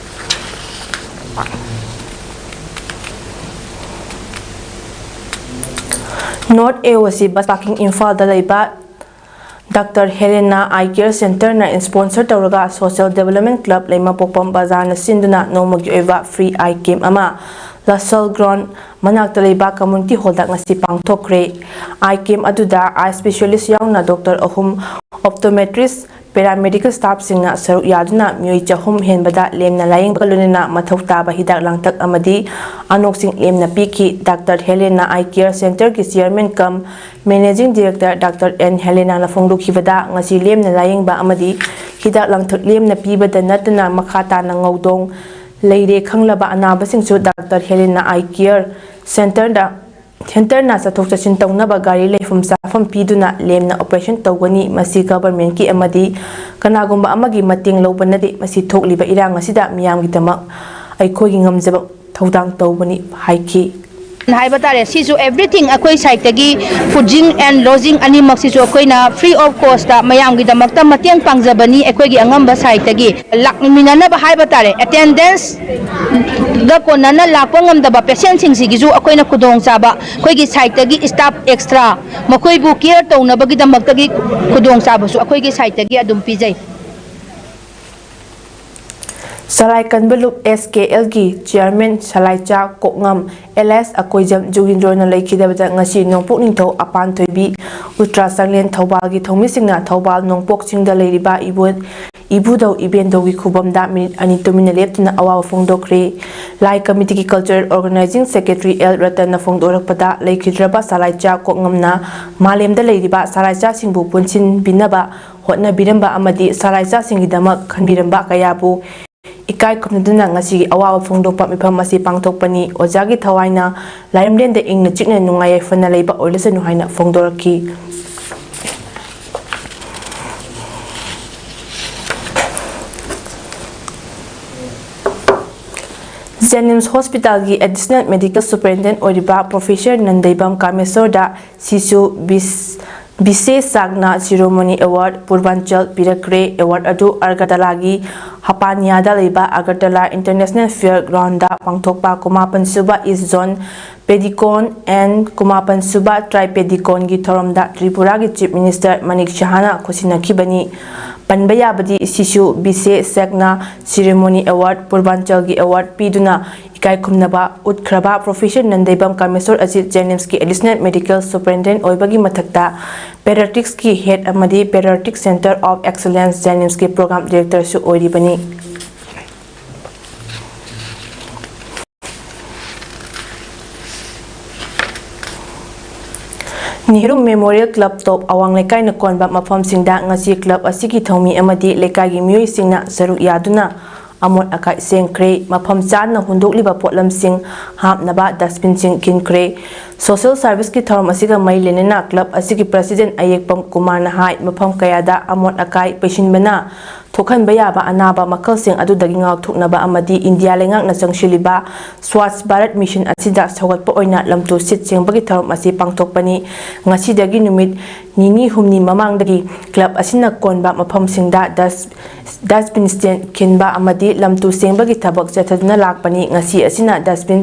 ꯅꯣꯔꯠ ꯑꯦ ꯑꯣ ꯁꯤ ꯕꯁ ꯄꯥꯔꯀꯤꯡ ꯏꯝꯐꯥꯜꯗ ꯂꯩꯕ ꯗꯥꯛꯇꯔ ꯍꯦꯂꯦꯅꯥ ꯑꯥꯏ ꯀꯤꯌꯔ ꯁꯦꯟꯇꯔꯅ ꯏꯁꯄꯣꯟꯁꯔ ꯇꯧꯔꯒ ꯁꯣꯁꯤꯌꯦꯜ ꯗꯤꯕꯦꯂꯞꯃꯦꯟ ꯀ꯭ꯂꯕ ꯂꯩꯃ ꯄꯣꯛꯄꯝ ꯕꯖꯥꯔꯅ ꯁꯤꯟꯗꯨꯅ ꯅꯣꯡꯃꯒꯤ ꯑꯣꯏꯕ ꯐ꯭ꯔꯤ ꯑꯥꯏ ꯀꯦꯝꯞ ꯑꯃ ꯂꯁꯜ ꯒ꯭ꯔꯥꯎꯟ ꯃꯅꯥꯛꯇ ꯂꯩꯕ ꯀꯝꯃ꯭ꯌꯨꯅꯤꯇꯤ ꯍꯣꯜꯗ ꯉꯁꯤ ꯄꯥꯡꯊꯣꯛꯈ꯭ꯔꯦ꯫ ꯑꯥꯏ ꯀꯦꯝꯞ ꯑꯗꯨꯗ ꯑꯥꯏ ꯁ꯭ꯄꯦꯁꯤꯌꯦꯂꯤꯁ ꯌꯥꯎꯅ ꯗꯣꯛꯇꯔ ꯑꯍꯨꯝ, ꯑꯣꯞꯇꯣꯃꯦꯇ꯭ꯔꯤꯁ, Paramedical staffꯁꯤꯡꯅ ꯁꯔꯨꯛ ꯌꯥꯗꯨꯅ ꯃꯤꯑꯣꯏ ꯆꯍꯨꯝ ꯍꯦꯟꯕꯗ ꯂꯦꯝꯅ ꯂꯥꯌꯦꯡꯕꯒ ꯂꯣꯏꯅꯅ ꯃꯊꯧ ꯇꯥꯕ ꯍꯤꯗꯥꯛ ꯂꯥꯡꯊꯛ ꯑꯃꯗꯤ ꯑꯅꯣꯛꯁꯤꯡ ꯂꯦꯝꯅ ꯄꯤꯈꯤ꯫ ꯗꯥꯛꯇꯔ ꯍꯦꯂꯦꯅꯥ ꯑꯥꯏ ꯀꯤꯌꯔ ꯁꯦꯟꯇꯔꯒꯤ chairman cum managing director doctor N ꯍꯦꯂꯦꯅꯥꯅ ꯐꯣꯡꯗꯣꯛꯈꯤꯕꯗ, ꯉꯁꯤ ꯂꯦꯝꯅ ꯂꯥꯌꯦꯡꯕ ꯑꯃꯗꯤ ꯍꯤꯗꯥꯛ ꯂꯥꯡꯊꯛ ꯂꯦꯝꯅ ꯄꯤꯕꯗ ꯅꯠꯇꯅ ꯃꯈꯥ ꯇꯥꯅ ꯉꯧꯗꯣꯡ ꯂꯩꯔꯦ ꯈꯪꯂꯕ ꯑꯅꯥꯕꯁꯤꯡꯁꯨ ꯗꯥꯛꯇꯔ ꯍꯦꯂꯦꯅꯥ ꯑꯥꯏ ꯀꯤꯌꯔ ꯁꯦꯟꯇꯔꯗ ꯁꯦꯟꯇꯔꯅ ꯆꯠꯊꯣꯛ ꯆꯠꯁꯤꯟ ꯇꯧꯅꯕ ꯒꯥꯔꯤ ꯂꯩꯐꯝ ꯆꯥꯐꯝ ꯄꯤꯗꯨꯅ ꯂꯦꯝꯅ ꯑꯣꯄꯔꯦꯁꯟ ꯇꯧꯒꯅꯤ꯫ ꯃꯁꯤ ꯒꯚꯔꯟꯃꯦꯟꯠꯀꯤ ꯑꯃꯗꯤ ꯀꯅꯥꯒꯨꯝꯕ ꯑꯃꯒꯤ ꯃꯇꯦꯡ ꯂꯧꯕ ꯅꯠꯇꯦ꯫ ꯃꯁꯤ ꯊꯣꯛꯂꯤꯕ ꯏꯔꯥꯡ ꯑꯁꯤꯗ ꯃꯤꯌꯥꯝꯒꯤꯗꯃꯛ ꯑꯩꯈꯣꯏꯒꯤ ꯉꯝꯖꯕ ꯊꯧꯗꯥꯡ ꯇꯧꯕꯅꯤ ꯍꯥꯏꯈꯤ꯫ ꯍꯥꯏꯕ ꯇꯥꯔꯦ, ꯁꯤꯁꯨ everything ꯑꯩꯈꯣꯏ ꯁꯥꯏꯠꯇꯒꯤ, fooding and lodging ꯑꯅꯤꯃꯛꯁꯤꯁꯨ ꯑꯩꯈꯣꯏꯅ free of cost ꯃꯌꯥꯝꯒꯤꯗꯃꯛꯇ ꯃꯇꯦꯡ ꯄꯥꯡꯖꯕꯅꯤ꯫ ꯑꯩꯈꯣꯏꯒꯤ ꯑꯉꯝꯕ ꯁꯥꯏꯠꯇꯒꯤ ꯂꯥꯛꯃꯤꯟꯅꯅꯕ ꯍꯥꯏꯕ ꯇꯥꯔꯦ, ꯑꯦꯇꯦꯟꯗꯦꯟꯁ ꯒ ꯀꯣꯟꯅꯅ ꯂꯥꯛꯄ ꯉꯝꯗꯕ ꯄꯦꯁꯦꯟꯁꯤꯡꯁꯤꯒꯤꯁꯨ ꯑꯩꯈꯣꯏꯅ ꯈꯨꯗꯣꯡꯆꯥꯕ, ꯑꯩꯈꯣꯏꯒꯤ ꯁꯥꯏꯠꯇꯒꯤ ꯁ꯭ꯇꯥꯐ ꯑꯦꯛꯁꯇ꯭ꯔꯥ ꯃꯈꯣꯏꯕꯨ ꯀꯤꯌꯔ ꯇꯧꯅꯕꯒꯤꯗꯃꯛꯇꯒꯤ ꯈꯨꯗꯣꯡꯆꯥꯕꯁꯨ ꯑꯩꯈꯣꯏꯒꯤ ꯁꯥꯏꯠꯇꯒꯤ ꯑꯗꯨꯝ ꯄꯤꯖꯩ꯫ ꯁꯂꯥꯏ ꯀꯟꯕ ꯂꯨꯞ ꯑꯦꯁ ꯀꯦ ꯑꯦꯜꯒꯤ ꯆꯤꯌꯔꯃꯦꯟ ꯁꯂꯥꯏꯆꯥ ꯀꯣꯛꯉꯝ ꯑꯦꯂꯥꯏꯁ ꯑꯀꯣꯏꯖꯝ ꯖꯨꯒꯤꯟꯗ꯭ꯔꯣꯅ ꯂꯩꯈꯤꯗꯕꯗ ꯉꯁꯤ ꯅꯣꯡꯄꯣꯛ ꯅꯤꯡꯊꯧ ꯑꯄꯥꯟ ꯊꯣꯏꯕꯤ ꯎꯇ꯭ꯔꯥ ꯆꯥꯛꯂꯦꯟ ꯊꯧꯕꯥꯜꯒꯤ ꯊꯧꯃꯤꯁꯤꯡꯅ ꯊꯧꯕꯥꯜ ꯅꯣꯡꯄꯣꯛ ꯆꯤꯡꯗ ꯂꯩꯔꯤꯕ ꯏꯕꯣ ꯏꯕꯨꯙꯧ ꯏꯕꯦꯟꯗꯧꯒꯤ ꯈꯨꯕꯝꯗ ꯃꯤꯅꯤꯠ ꯑꯅꯤ ꯇꯨꯃꯤꯟꯅ ꯂꯦꯞꯇꯨꯅ ꯑꯋꯥꯕ ꯐꯣꯡꯗꯣꯛꯈ꯭ꯔꯦ꯫ ꯂꯥꯏ ꯀꯃꯤꯇꯤꯒꯤ ꯀꯜꯆꯔꯦꯜ ꯑꯣꯔꯒꯅꯥꯏꯖꯤꯡ ꯁꯦꯀ꯭ꯔꯦꯇꯔꯤ ꯑꯦꯜ ꯔꯇꯟꯅ ꯐꯣꯡꯗꯣꯔꯛꯄꯗ, ꯂꯩꯈꯤꯗ꯭ꯔꯕ ꯁꯂꯥꯏꯆꯥ ꯀꯣꯛꯉꯝꯅ ꯃꯥꯂꯦꯝꯗ ꯂꯩꯔꯤꯕ ꯁꯂꯥꯏꯆꯥꯁꯤꯡꯕꯨ ꯄꯨꯟꯁꯤꯟꯕꯤꯅꯕ ꯍꯣꯠꯅꯕꯤꯔꯝꯕ ꯑꯃꯗꯤ ꯁꯂꯥꯏꯆꯥꯁꯤꯡꯒꯤꯗꯃꯛ ꯈꯟꯕꯤꯔꯝꯕ ꯀꯌꯥꯕꯨ ꯏꯀꯥꯏ ꯈꯨꯝꯅꯗꯨꯅ ꯉꯁꯤꯒꯤ ꯑꯋꯥꯕ ꯐꯣꯡꯗꯣꯛꯄ ꯃꯤꯐꯝ ꯑꯁꯤ ꯄꯥꯡꯊꯣꯛꯄꯅꯤ꯫ ꯑꯣꯖꯥꯒꯤ ꯊꯋꯥꯏꯅ ꯂꯥꯏꯔꯝꯂꯦꯟꯗ ꯏꯪꯅ ꯆꯤꯛꯅ ꯅꯨꯡꯉꯥꯏ ꯌꯥꯏꯐꯅ ꯂꯩꯕ ꯑꯣꯏꯔꯁꯅꯨ ꯍꯥꯏꯅ ꯐꯣꯡꯗꯣꯔꯛꯈꯤ꯫ ꯖꯦꯅꯤꯝꯁ ꯍꯣꯁꯄꯤꯇꯥꯜꯒꯤ ꯑꯦꯗꯤꯁꯅꯦꯜ ꯃꯦꯗꯤꯀꯦꯜ ꯁꯨꯄꯔꯤꯟꯇꯦꯟꯗꯦꯟꯠ ꯑꯣꯏꯔꯤꯕ ꯄ꯭ꯔꯣꯐꯦꯁꯔ ꯅꯟꯗꯩꯕꯝ ꯀꯥꯃꯦꯁꯣꯔꯗ ꯁꯤꯁꯨ ꯕꯤꯁ-, ꯕꯤꯁꯦꯁ ꯁꯥꯒꯅꯥ ꯁꯤꯔꯣꯃꯅꯤ ꯑꯦꯋꯥꯔꯗ ꯄꯨꯔꯕꯥꯟꯆꯜ ꯄꯤꯔꯛꯈ꯭ꯔꯦ꯫ ꯑꯦꯋꯥꯔꯗ ꯑꯗꯨ ꯑꯒꯔꯇꯂꯥꯒꯤ ꯍꯄꯥꯅꯤꯌꯥꯗ ꯂꯩꯕ ꯑꯒꯔꯇꯂꯥ ꯏꯟꯇꯔꯅꯦꯁꯅꯦꯜ ꯐꯤꯌꯔ ꯒ꯭ꯔꯥꯎꯟꯗ ꯄꯥꯡꯊꯣꯛꯄ ꯀꯨꯟꯃꯥꯄꯟ ꯁꯨꯕ ꯏꯁ ꯖꯣꯟ ꯄꯦꯗꯤꯀꯣꯟ ꯑꯦꯟ ꯀꯨꯟꯃꯥꯄꯟ ꯁꯨꯕ ꯇ꯭ꯔꯥꯏ ꯄꯦꯗꯤꯀꯣꯟꯒꯤ ꯊꯧꯔꯝꯗ ꯇ꯭ꯔꯤꯄꯨꯔꯥꯒꯤ ꯆꯤꯐ ꯃꯤꯅꯤꯁꯇꯔ ꯃꯅꯤꯛ ꯁꯍꯥꯅ ꯈꯨꯠꯁꯤꯟꯅꯈꯤꯕꯅꯤ꯫ ꯄꯟꯕ ꯌꯥꯕꯗꯤ ꯁꯤꯁꯨ ꯕꯤꯁꯦ ꯁꯦꯛꯅ ꯁꯤꯔꯣꯃꯣꯅꯤ ꯑꯦꯋꯥꯔꯗ, ꯄꯨꯔꯕꯥꯟꯆꯜꯒꯤ ꯑꯦꯋꯥꯔꯗ ꯄꯤꯗꯨꯅ ꯏꯀꯥꯏ ꯈꯨꯝꯅꯕ ꯎꯠꯈ꯭ꯔꯕ ꯄ꯭ꯔꯣꯐꯦꯁꯔ ꯅꯟꯗꯩꯕꯝ ꯀꯥꯃꯦꯁꯣꯔ ꯑꯖꯤꯠ, ꯖꯦꯅꯤꯝꯁꯀꯤ ꯑꯦꯗꯤꯁꯅꯦꯜ ꯃꯦꯗꯤꯀꯦꯜ ꯁꯨꯄꯔꯤꯟꯇꯦꯟꯗꯦꯟꯠ ꯑꯣꯏꯕꯒꯤ ꯃꯊꯛꯇ, ꯄꯦꯗꯤꯌꯥꯇ꯭ꯔꯤꯛꯁꯀꯤ ꯍꯦꯗ ꯑꯃꯗꯤ ꯄꯦꯗꯤꯌꯥꯇ꯭ꯔꯤꯛ ꯁꯦꯟꯇꯔ ꯑꯣꯐ ꯑꯦꯛꯁꯦꯂꯦꯟꯁ, ꯖꯦꯅꯤꯝꯁꯀꯤ ꯄ꯭ꯔꯣꯒ꯭ꯔꯥꯝ ꯗꯤꯔꯦꯛꯇꯔꯁꯨ ꯑꯣꯏꯔꯤꯕꯅꯤ꯫ ꯅꯦꯍꯔꯨ ꯃꯦꯃꯣꯔꯤꯌꯦꯜ ꯀ꯭ꯂꯕ ꯇꯣꯞ ꯑꯋꯥꯡ ꯂꯩꯀꯥꯏꯅ ꯀꯣꯟꯕ ꯃꯐꯝꯁꯤꯡꯗ ꯉꯁꯤ ꯀ꯭ꯂꯕ ꯑꯁꯤꯒꯤ ꯊꯧꯃꯤ ꯑꯃꯗꯤ ꯂꯩꯀꯥꯏꯒꯤ ꯃꯤꯑꯣꯏꯁꯤꯡꯅ ꯁꯔꯨꯛ ꯌꯥꯗꯨꯅ ꯑꯃꯣꯠ ꯑꯀꯥꯏ ꯁꯦꯡꯈ꯭ꯔꯦ꯫ ꯃꯐꯝ ꯆꯥꯅ ꯍꯨꯟꯗꯣꯛꯂꯤꯕ ꯄꯣꯠꯂꯝꯁꯤꯡ ꯍꯥꯞꯅꯕ ꯗꯁꯕꯤꯟꯁꯤꯡ ꯈꯤꯟꯈ꯭ꯔꯦ꯫ ꯁꯣꯁꯤꯌꯦꯜ ꯁꯥꯔꯚꯤꯁꯀꯤ ꯊꯧꯔꯝ ꯑꯁꯤꯒ ꯃꯔꯤ ꯂꯩꯅꯅ ꯀ꯭ꯂꯕ ꯑꯁꯤꯒꯤ ꯄ꯭ꯔꯁꯤꯗꯦꯟꯠ ꯑꯌꯦꯛꯄꯝ ꯀꯨꯃꯥꯔꯅ ꯍꯥꯏ, ꯃꯐꯝ ꯀꯌꯥꯗ ꯑꯃꯣꯠ ꯑꯀꯥꯏ ꯄꯩꯁꯤꯟꯕꯅ ꯊꯣꯛꯍꯟꯕ ꯌꯥꯕ ꯑꯅꯥꯕ ꯃꯈꯜꯁꯤꯡ ꯑꯗꯨꯗꯒꯤ ꯉꯥꯛꯊꯣꯛꯅꯕ ꯑꯃꯗꯤ ꯏꯟꯗꯤꯌꯥ ꯂꯩꯉꯥꯛꯅ ꯆꯪꯁꯤꯜꯂꯤꯕ ꯁ꯭ꯋꯥꯁ ꯚꯥꯔꯠ ꯃꯤꯁꯟ ꯑꯁꯤꯗ ꯁꯧꯒꯠꯄ ꯑꯣꯏꯅ ꯂꯝꯇꯨ ꯁꯤꯠ ꯁꯦꯡꯕꯒꯤ ꯊꯧꯔꯝ ꯑꯁꯤ ꯄꯥꯡꯊꯣꯛꯄꯅꯤ꯫ ꯉꯁꯤꯗꯒꯤ ꯅꯨꯃꯤꯠ ꯅꯤꯅꯤ ꯍꯨꯝꯅꯤ ꯃꯃꯥꯡꯗꯒꯤ ꯀ꯭ꯂꯕ ꯑꯁꯤꯅ ꯀꯣꯟꯕ ꯃꯐꯝꯁꯤꯡꯗ ꯗꯁ-, ꯗꯁꯕꯤꯟ ꯁ꯭ꯇꯦꯟ ꯈꯤꯟꯕ ꯑꯃꯗꯤ ꯂꯝꯇꯨ ꯁꯦꯡꯕꯒꯤ ꯊꯕꯛ ꯆꯠꯊꯗꯨꯅ ꯂꯥꯛꯄꯅꯤ꯫ ꯉꯁꯤ ꯑꯁꯤꯅ ꯗꯁꯕꯤꯟ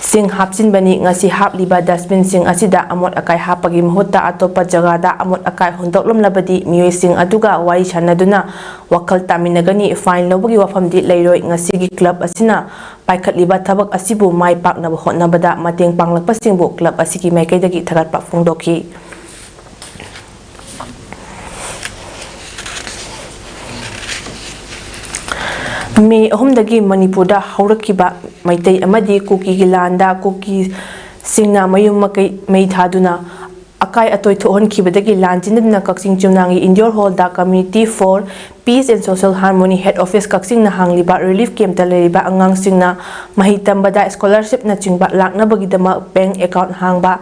ꯁꯤꯡ ꯍꯥꯞꯆꯤꯟꯕꯅꯤ꯫ ꯉꯁꯤ ꯍꯥꯞꯂꯤꯕ ꯗꯁꯕꯤꯟꯁꯤꯡ ꯑꯁꯤꯗ ꯑꯃꯣꯠ ꯑꯀꯥꯏ ꯍꯥꯞꯄꯒꯤ ꯃꯍꯨꯠꯇ ꯑꯇꯣꯞꯄ ꯖꯒꯥꯗ ꯑꯃꯣꯠ ꯑꯀꯥꯏ ꯍꯨꯟꯗꯣꯛꯂꯝꯂꯕꯗꯤ ꯃꯤꯑꯣꯏꯁꯤꯡ ꯑꯗꯨꯒ ꯋꯥꯔꯤ ꯁꯥꯟꯅꯗꯨꯅ ꯋꯥꯈꯜ ꯇꯥꯃꯤꯟꯅꯒꯅꯤ꯫ ꯐꯥꯏꯟ ꯂꯧꯕꯒꯤ ꯋꯥꯐꯝꯗꯤ ꯂꯩꯔꯣꯏ꯫ ꯉꯁꯤꯒꯤ ꯀ꯭ꯂꯕ ꯑꯁꯤꯅ ꯄꯥꯏꯈꯠꯂꯤꯕ ꯊꯕꯛ ꯑꯁꯤꯕꯨ ꯃꯥꯏ ꯄꯥꯛꯅꯕ ꯍꯣꯠꯅꯕꯗ ꯃꯇꯦꯡ ꯄꯥꯡꯂꯛꯄꯁꯤꯡꯕꯨ ꯀ꯭ꯂꯕ ꯑꯁꯤꯒꯤ ꯃꯥꯏꯀꯩꯗꯒꯤ ꯊꯥꯒꯠꯄ ꯐꯣꯡꯗꯣꯛꯈꯤ꯫ ꯃꯦ ꯑꯍꯨꯝꯗꯒꯤ ꯃꯅꯤꯄꯨꯔꯗ ꯍꯧꯔꯛꯈꯤꯕ ꯃꯩꯇꯩ ꯑꯃꯗꯤ ꯀꯨꯀꯤꯒꯤ ꯂꯥꯟꯗ ꯀꯨꯀꯤꯁꯤꯡꯅ ꯃꯌꯨꯝ ꯃꯀꯩ ꯃꯩ ꯊꯥꯗꯨꯅ ꯑꯀꯥꯏ ꯑꯇꯣꯏ ꯊꯣꯛꯍꯟꯈꯤꯕꯗꯒꯤ ꯂꯥꯟ ꯆꯦꯟꯅꯗꯨꯅ ꯀꯛꯆꯤꯡ ꯆꯨꯝꯅꯥꯡꯒꯤ ꯏꯟꯗꯤꯌꯣꯔ ꯍꯣꯜꯗ Committee for Peace and Social Harmony Head Office ꯀꯛꯆꯤꯡꯅ ꯍꯥꯡꯂꯤꯕ ꯔꯤꯂꯤꯐ ꯀꯦꯝꯞꯇ ꯂꯩꯔꯤꯕ ꯑꯉꯥꯡꯁꯤꯡꯅ ꯃꯍꯩ ꯇꯝꯕꯗ ꯁ꯭ꯀꯣꯂꯔꯁꯤꯞꯅꯆꯤꯡꯕ ꯂꯥꯛꯅꯕꯒꯤꯗꯃꯛ ꯕꯦꯡꯛ ꯑꯦꯀꯥꯎꯟꯠ ꯍꯥꯡꯕ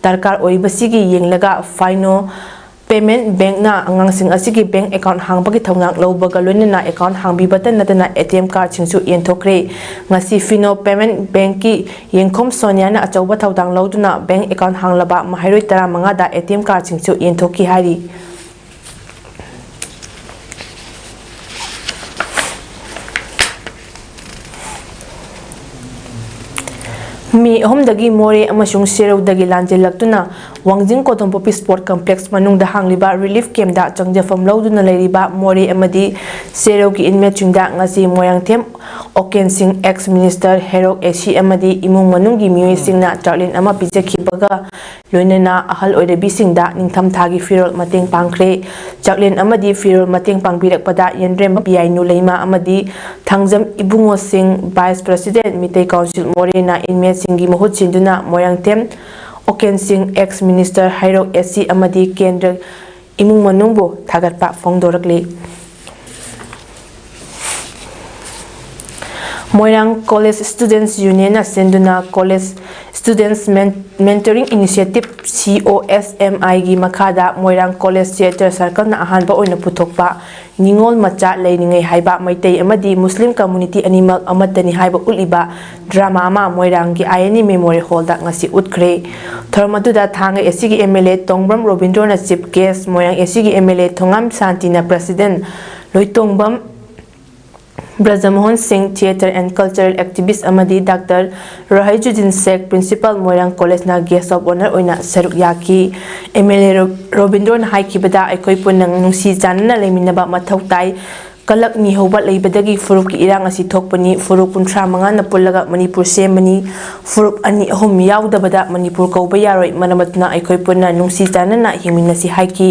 ꯗꯔꯀꯥꯔ ꯑꯣꯏꯔꯤꯕꯁꯤꯒꯤ ꯌꯦꯡꯂꯒ ꯐꯥꯏꯅꯣ ꯄꯦꯃꯦꯟꯠ ꯕꯦꯡꯛꯅ ꯑꯉꯥꯡꯁꯤꯡ ꯑꯁꯤꯒꯤ ꯕꯦꯡꯛ ꯑꯦꯀꯥꯎꯟꯠ ꯍꯥꯡꯕꯒꯤ ꯊꯧꯗꯥꯡ ꯂꯧꯕꯒ ꯂꯣꯏꯅꯅ ꯑꯦꯀꯥꯎꯟꯠ ꯍꯥꯡꯕꯤꯕꯇ ꯅꯠꯇꯅ ꯑꯦ ꯇꯤ ꯑꯦꯝ ꯀꯥꯔꯗꯁꯤꯡꯁꯨ ꯌꯦꯟꯊꯣꯛꯈ꯭ꯔꯦ꯫ ꯉꯁꯤ ꯐꯤꯅꯣ ꯄꯦꯃꯦꯟꯠ ꯕꯦꯡꯛꯀꯤ ꯌꯦꯡꯈꯣꯝ ꯁꯣꯅꯤꯌꯥꯅ ꯑꯆꯧꯕ ꯊꯧꯗꯥꯡ ꯂꯧꯗꯨꯅ ꯕꯦꯡꯛ ꯑꯦꯀꯥꯎꯟꯠ ꯍꯥꯡꯂꯕ ꯃꯍꯩꯔꯣꯏ ꯇꯔꯥꯃꯉꯥꯗ ꯑꯦ ꯇꯤ ꯑꯦꯝ ꯀꯥꯔꯗꯁꯤꯡꯁꯨ ꯌꯦꯟꯊꯣꯛꯈꯤ ꯍꯥꯏꯔꯤ꯫ ꯃꯦ ꯑꯍꯨꯝꯗꯒꯤ ꯃꯣꯔꯦ ꯑꯃꯁꯨꯡ ꯁꯦꯔꯧꯗꯒꯤ ꯂꯥꯟꯖꯦꯜꯂꯛꯇꯨꯅ ꯋꯥꯡꯖꯤꯡ ꯀꯣꯗꯣꯝꯄꯣꯛꯄꯤ ꯁ꯭ꯄꯣꯔꯠ ꯀꯝꯄ꯭ꯂꯦꯛꯁ ꯃꯅꯨꯡꯗ ꯍꯥꯡꯂꯤꯕ ꯔꯤꯂꯤꯐ ꯀꯦꯝꯞꯇ ꯆꯪꯖꯐꯝ ꯂꯧꯗꯨꯅ ꯂꯩꯔꯤꯕ ꯃꯣꯔꯦ ꯑꯃꯗꯤ ꯁꯦꯔꯧꯒꯤ ꯏꯟꯃꯦꯠꯁꯤꯡꯗ ꯉꯁꯤ ꯃꯣꯏꯔꯥꯡꯊꯦꯝ ꯑꯣꯀꯦꯟ ꯁꯤꯡ, ꯑꯦꯛꯁ ꯃꯤꯅꯤꯁꯇꯔ ꯍꯦꯔꯣꯛ ꯑꯦꯁꯤ ꯑꯃꯗꯤ ꯏꯃꯨꯡ ꯃꯅꯨꯡꯒꯤ ꯃꯤꯑꯣꯏꯁꯤꯡꯅ ꯆꯥꯛꯂꯦꯟ ꯑꯃ ꯄꯤꯖꯈꯤꯕꯒ ꯂꯣꯏꯅꯅ ꯑꯍꯜ ꯑꯣꯏꯔꯕꯤꯁꯤꯡꯗ ꯅꯤꯡꯊꯝꯊꯥꯒꯤ ꯐꯤꯔꯣꯜ ꯃꯇꯦꯡ ꯄꯥꯡꯈ꯭ꯔꯦ꯫ ꯆꯥꯛꯂꯦꯟ ꯑꯃꯗꯤ ꯐꯤꯔꯣꯜ ꯃꯇꯦꯡ ꯄꯥꯡꯕꯤꯔꯛꯄꯗ ꯌꯦꯟꯗ꯭ꯔꯦꯝ ꯄꯤꯌꯥꯏꯅꯨ ꯂꯩꯃ ꯑꯃꯗꯤ ꯊꯥꯡꯖꯝ ꯏꯕꯨꯡꯉꯣꯁꯤꯡ, ꯚꯥꯏꯁ ꯄ꯭ꯔꯁꯤꯗꯦꯟꯠ ꯃꯤꯇꯩ ꯀꯥꯎꯟꯁꯤꯜ ꯃꯣꯔꯦꯅ ꯏꯟꯃꯦꯠꯁꯤꯡꯒꯤ ꯃꯍꯨꯠ ꯁꯤꯟꯗꯨꯅ ꯃꯣꯏꯔꯥꯡꯊꯦꯝ ꯑꯣꯀꯦꯟ ꯁꯤꯡ, ꯑꯦꯛꯁ ꯃꯤꯅꯤꯁꯇꯔ ꯍꯩꯔꯣꯛ ꯑꯦꯁꯤ ꯑꯃꯗꯤ ꯀꯦꯟꯗ꯭ꯔ ꯏꯃꯨꯡ ꯃꯅꯨꯡꯕꯨ ꯊꯥꯒꯠꯄ ꯐꯣꯡꯗꯣꯔꯛꯂꯤ꯫ ꯃꯣꯏꯔꯥꯡ ꯀꯣꯂꯦꯖ ꯁ꯭ꯇꯨꯗꯦꯟꯠꯁ ꯌꯨꯅꯤꯌꯟꯅ ꯁꯤꯟꯗꯨꯅ ꯀꯣꯂꯦꯖ ꯁ꯭ꯇꯨꯗꯦꯟꯠꯁ ꯃꯦꯟ-, ꯃꯦꯟꯇꯣꯔꯤꯡ ꯏꯅꯤꯁꯤꯌꯦꯇꯤꯚ, ꯁꯤ ꯑꯣ ꯑꯦꯁ ꯑꯦꯝ ꯑꯥꯏꯒꯤ ꯃꯈꯥꯗ ꯃꯣꯏꯔꯥꯡ ꯀꯣꯂꯦꯖ ꯊꯤꯌꯦꯇꯔ ꯁꯔꯀꯜꯅ ꯑꯍꯥꯟꯕ ꯑꯣꯏꯅ ꯄꯨꯊꯣꯛꯄ ꯅꯤꯉꯣꯜ ꯃꯆꯥ ꯂꯩꯔꯤꯉꯩ ꯍꯥꯏꯕ ꯃꯩꯇꯩ ꯑꯃꯗꯤ ꯃꯨꯁꯂꯤꯝ ꯀꯝꯃ꯭ꯌꯨꯅꯤꯇꯤ ꯑꯅꯤꯃꯛ ꯑꯃꯠꯇꯅꯤ ꯍꯥꯏꯕ ꯎꯠꯂꯤꯕ ꯗ꯭ꯔꯃꯥ ꯑꯃ ꯃꯣꯏꯔꯥꯡꯒꯤ ꯑꯥꯏ ꯑꯦꯟ ꯏ ꯃꯦꯃꯣꯔꯤꯌꯦꯜ ꯍꯣꯜꯗ ꯉꯁꯤ ꯎꯠꯈ꯭ꯔꯦ꯫ ꯊꯧꯔꯝ ꯑꯗꯨꯗ ꯊꯥꯡꯒ ꯑꯦꯁꯤꯒꯤ ꯑꯦꯝ ꯑꯦꯜ ꯑꯦ ꯇꯣꯡꯕ꯭ꯔꯝ ꯔꯣꯕꯤꯟꯗ꯭ꯔꯣꯅ ꯆꯤꯐ ꯒꯦꯁ꯭ꯠ, ꯃꯣꯏꯔꯥꯡ ꯑꯦꯁꯤꯒꯤ ꯑꯦꯝ ꯑꯦꯜ ꯑꯦ ꯊꯣꯉꯥꯝ ꯁꯥꯟꯇꯤꯅ president, Loitongbam Brajamohan Singh, theatre and cultural activist ꯑꯃꯗꯤ ꯗꯥꯛꯇꯔ ꯔꯣꯍꯩꯖꯨꯗꯤꯟ ꯁꯦꯈ, ꯄ꯭ꯔꯤꯟꯁꯤꯄꯥꯜ ꯃꯣꯏꯔꯥꯡ ꯀꯣꯂꯦꯖꯅ ꯒꯦꯁ꯭ꯠ ꯑꯣꯐ ꯑꯣꯅꯔ ꯑꯣꯏꯅ ꯁꯔꯨꯛ ꯌꯥꯈꯤ꯫ ꯑꯦꯝ ꯑꯦꯜ ꯑꯦ ꯔꯣ-, ꯔꯣꯕꯤꯟꯗ꯭ꯔꯣꯅ ꯍꯥꯏꯈꯤꯕꯗ, ꯑꯩꯈꯣꯏ ꯄꯨꯟꯅ ꯅꯨꯡꯁꯤ ꯆꯥꯟꯅꯅ ꯂꯩꯃꯤꯟꯅꯕ ꯃꯊꯧ ꯇꯥꯏ꯫ ꯀꯂꯛ ꯅꯤꯍꯧꯕ ꯂꯩꯕꯗꯒꯤ ꯐꯨꯔꯨꯞꯀꯤ ꯏꯔꯥꯡ ꯑꯁꯤ ꯊꯣꯛꯄꯅꯤ꯫ ꯐꯨꯔꯨꯞ ꯀꯨꯟꯊ꯭ꯔꯥ ꯃꯉꯥꯅ ꯄꯨꯜꯂꯒ ꯃꯅꯤꯄꯨꯔ ꯁꯦꯝꯕꯅꯤ꯫ ꯐꯨꯔꯨꯞ ꯑꯅꯤ ꯑꯍꯨꯝ ꯌꯥꯎꯗꯕꯗ ꯃꯅꯤꯄꯨꯔ ꯀꯧꯕ ꯌꯥꯔꯣꯏ꯫ ꯃꯔꯝ ꯑꯗꯨꯅ ꯑꯩꯈꯣꯏ ꯄꯨꯟꯅ ꯅꯨꯡꯁꯤ ꯆꯥꯟꯅꯅ ꯍꯤꯡꯃꯤꯟꯅꯁꯤ ꯍꯥꯏꯈꯤ꯫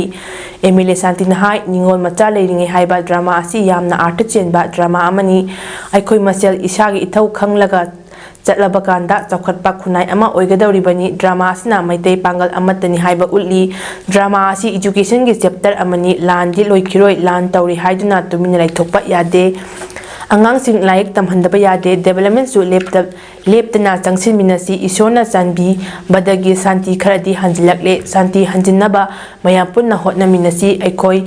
ꯑꯦꯝ ꯑꯦꯜ ꯑꯦ ꯁꯥꯟꯇꯤꯅ ꯍꯥꯏ, ꯅꯤꯉꯣꯜ ꯃꯆꯥ ꯂꯩꯔꯤꯉꯩ ꯍꯥꯏꯕ ꯗ꯭ꯔꯃꯥ ꯑꯁꯤ ꯌꯥꯝꯅ ꯑꯥꯔꯊ ꯆꯦꯟꯕ ꯗ꯭ꯔꯃꯥ ꯑꯃꯅꯤ꯫ ꯑꯩꯈꯣꯏ ꯃꯁꯦꯜ ꯏꯁꯥꯒꯤ ꯏꯊꯧ ꯈꯪꯂꯒ ꯆꯠꯂꯕ ꯀꯥꯟꯗ ꯆꯥꯎꯈꯠꯄ ꯈꯨꯟꯅꯥꯏ ꯑꯃ ꯑꯣꯏꯒꯗꯧꯔꯤꯕꯅꯤ꯫ ꯗ꯭ꯔꯃꯥ ꯑꯁꯤꯅ ꯃꯩꯇꯩ ꯄꯥꯡꯒꯜ ꯑꯃꯠꯇꯅꯤ ꯍꯥꯏꯕ ꯎꯠꯂꯤ꯫ ꯗ꯭ꯔꯃꯥ ꯑꯁꯤ ꯏꯖꯨꯀꯦꯁꯟꯒꯤ ꯆꯦꯞꯇꯔ ꯑꯃꯅꯤ꯫ ꯂꯥꯟꯗꯤ ꯂꯣꯏꯈꯤꯔꯣꯏ, ꯂꯥꯟ ꯇꯧꯔꯤ ꯍꯥꯏꯗꯨꯅ ꯇꯨꯃꯤꯟꯅ ꯂꯩꯊꯣꯛꯄ ꯌꯥꯗꯦ꯫ ꯑꯉꯥꯡꯁꯤꯡ ꯂꯥꯏꯔꯤꯛ ꯇꯝꯍꯟꯗꯕ ꯌꯥꯗꯦ꯫ ꯗꯦꯕꯂꯞꯃꯦꯟꯠꯁꯨ ꯂꯦꯞꯇ-, ꯂꯦꯞꯇꯅ ꯆꯪꯁꯤꯟꯃꯤꯟꯅꯁꯤ꯫ ꯏꯁꯣꯔꯅ ꯆꯥꯟꯕꯤꯕꯗꯒꯤ ꯁꯥꯟꯇꯤ ꯈꯔꯗꯤ ꯍꯟꯖꯤꯜꯂꯛꯂꯦ꯫ ꯁꯥꯟꯇꯤ ꯍꯟꯖꯤꯟꯅꯕ ꯃꯌꯥꯝ ꯄꯨꯟꯅ ꯍꯣꯠꯅꯃꯤꯟꯅꯁꯤ꯫ ꯑꯩꯈꯣꯏ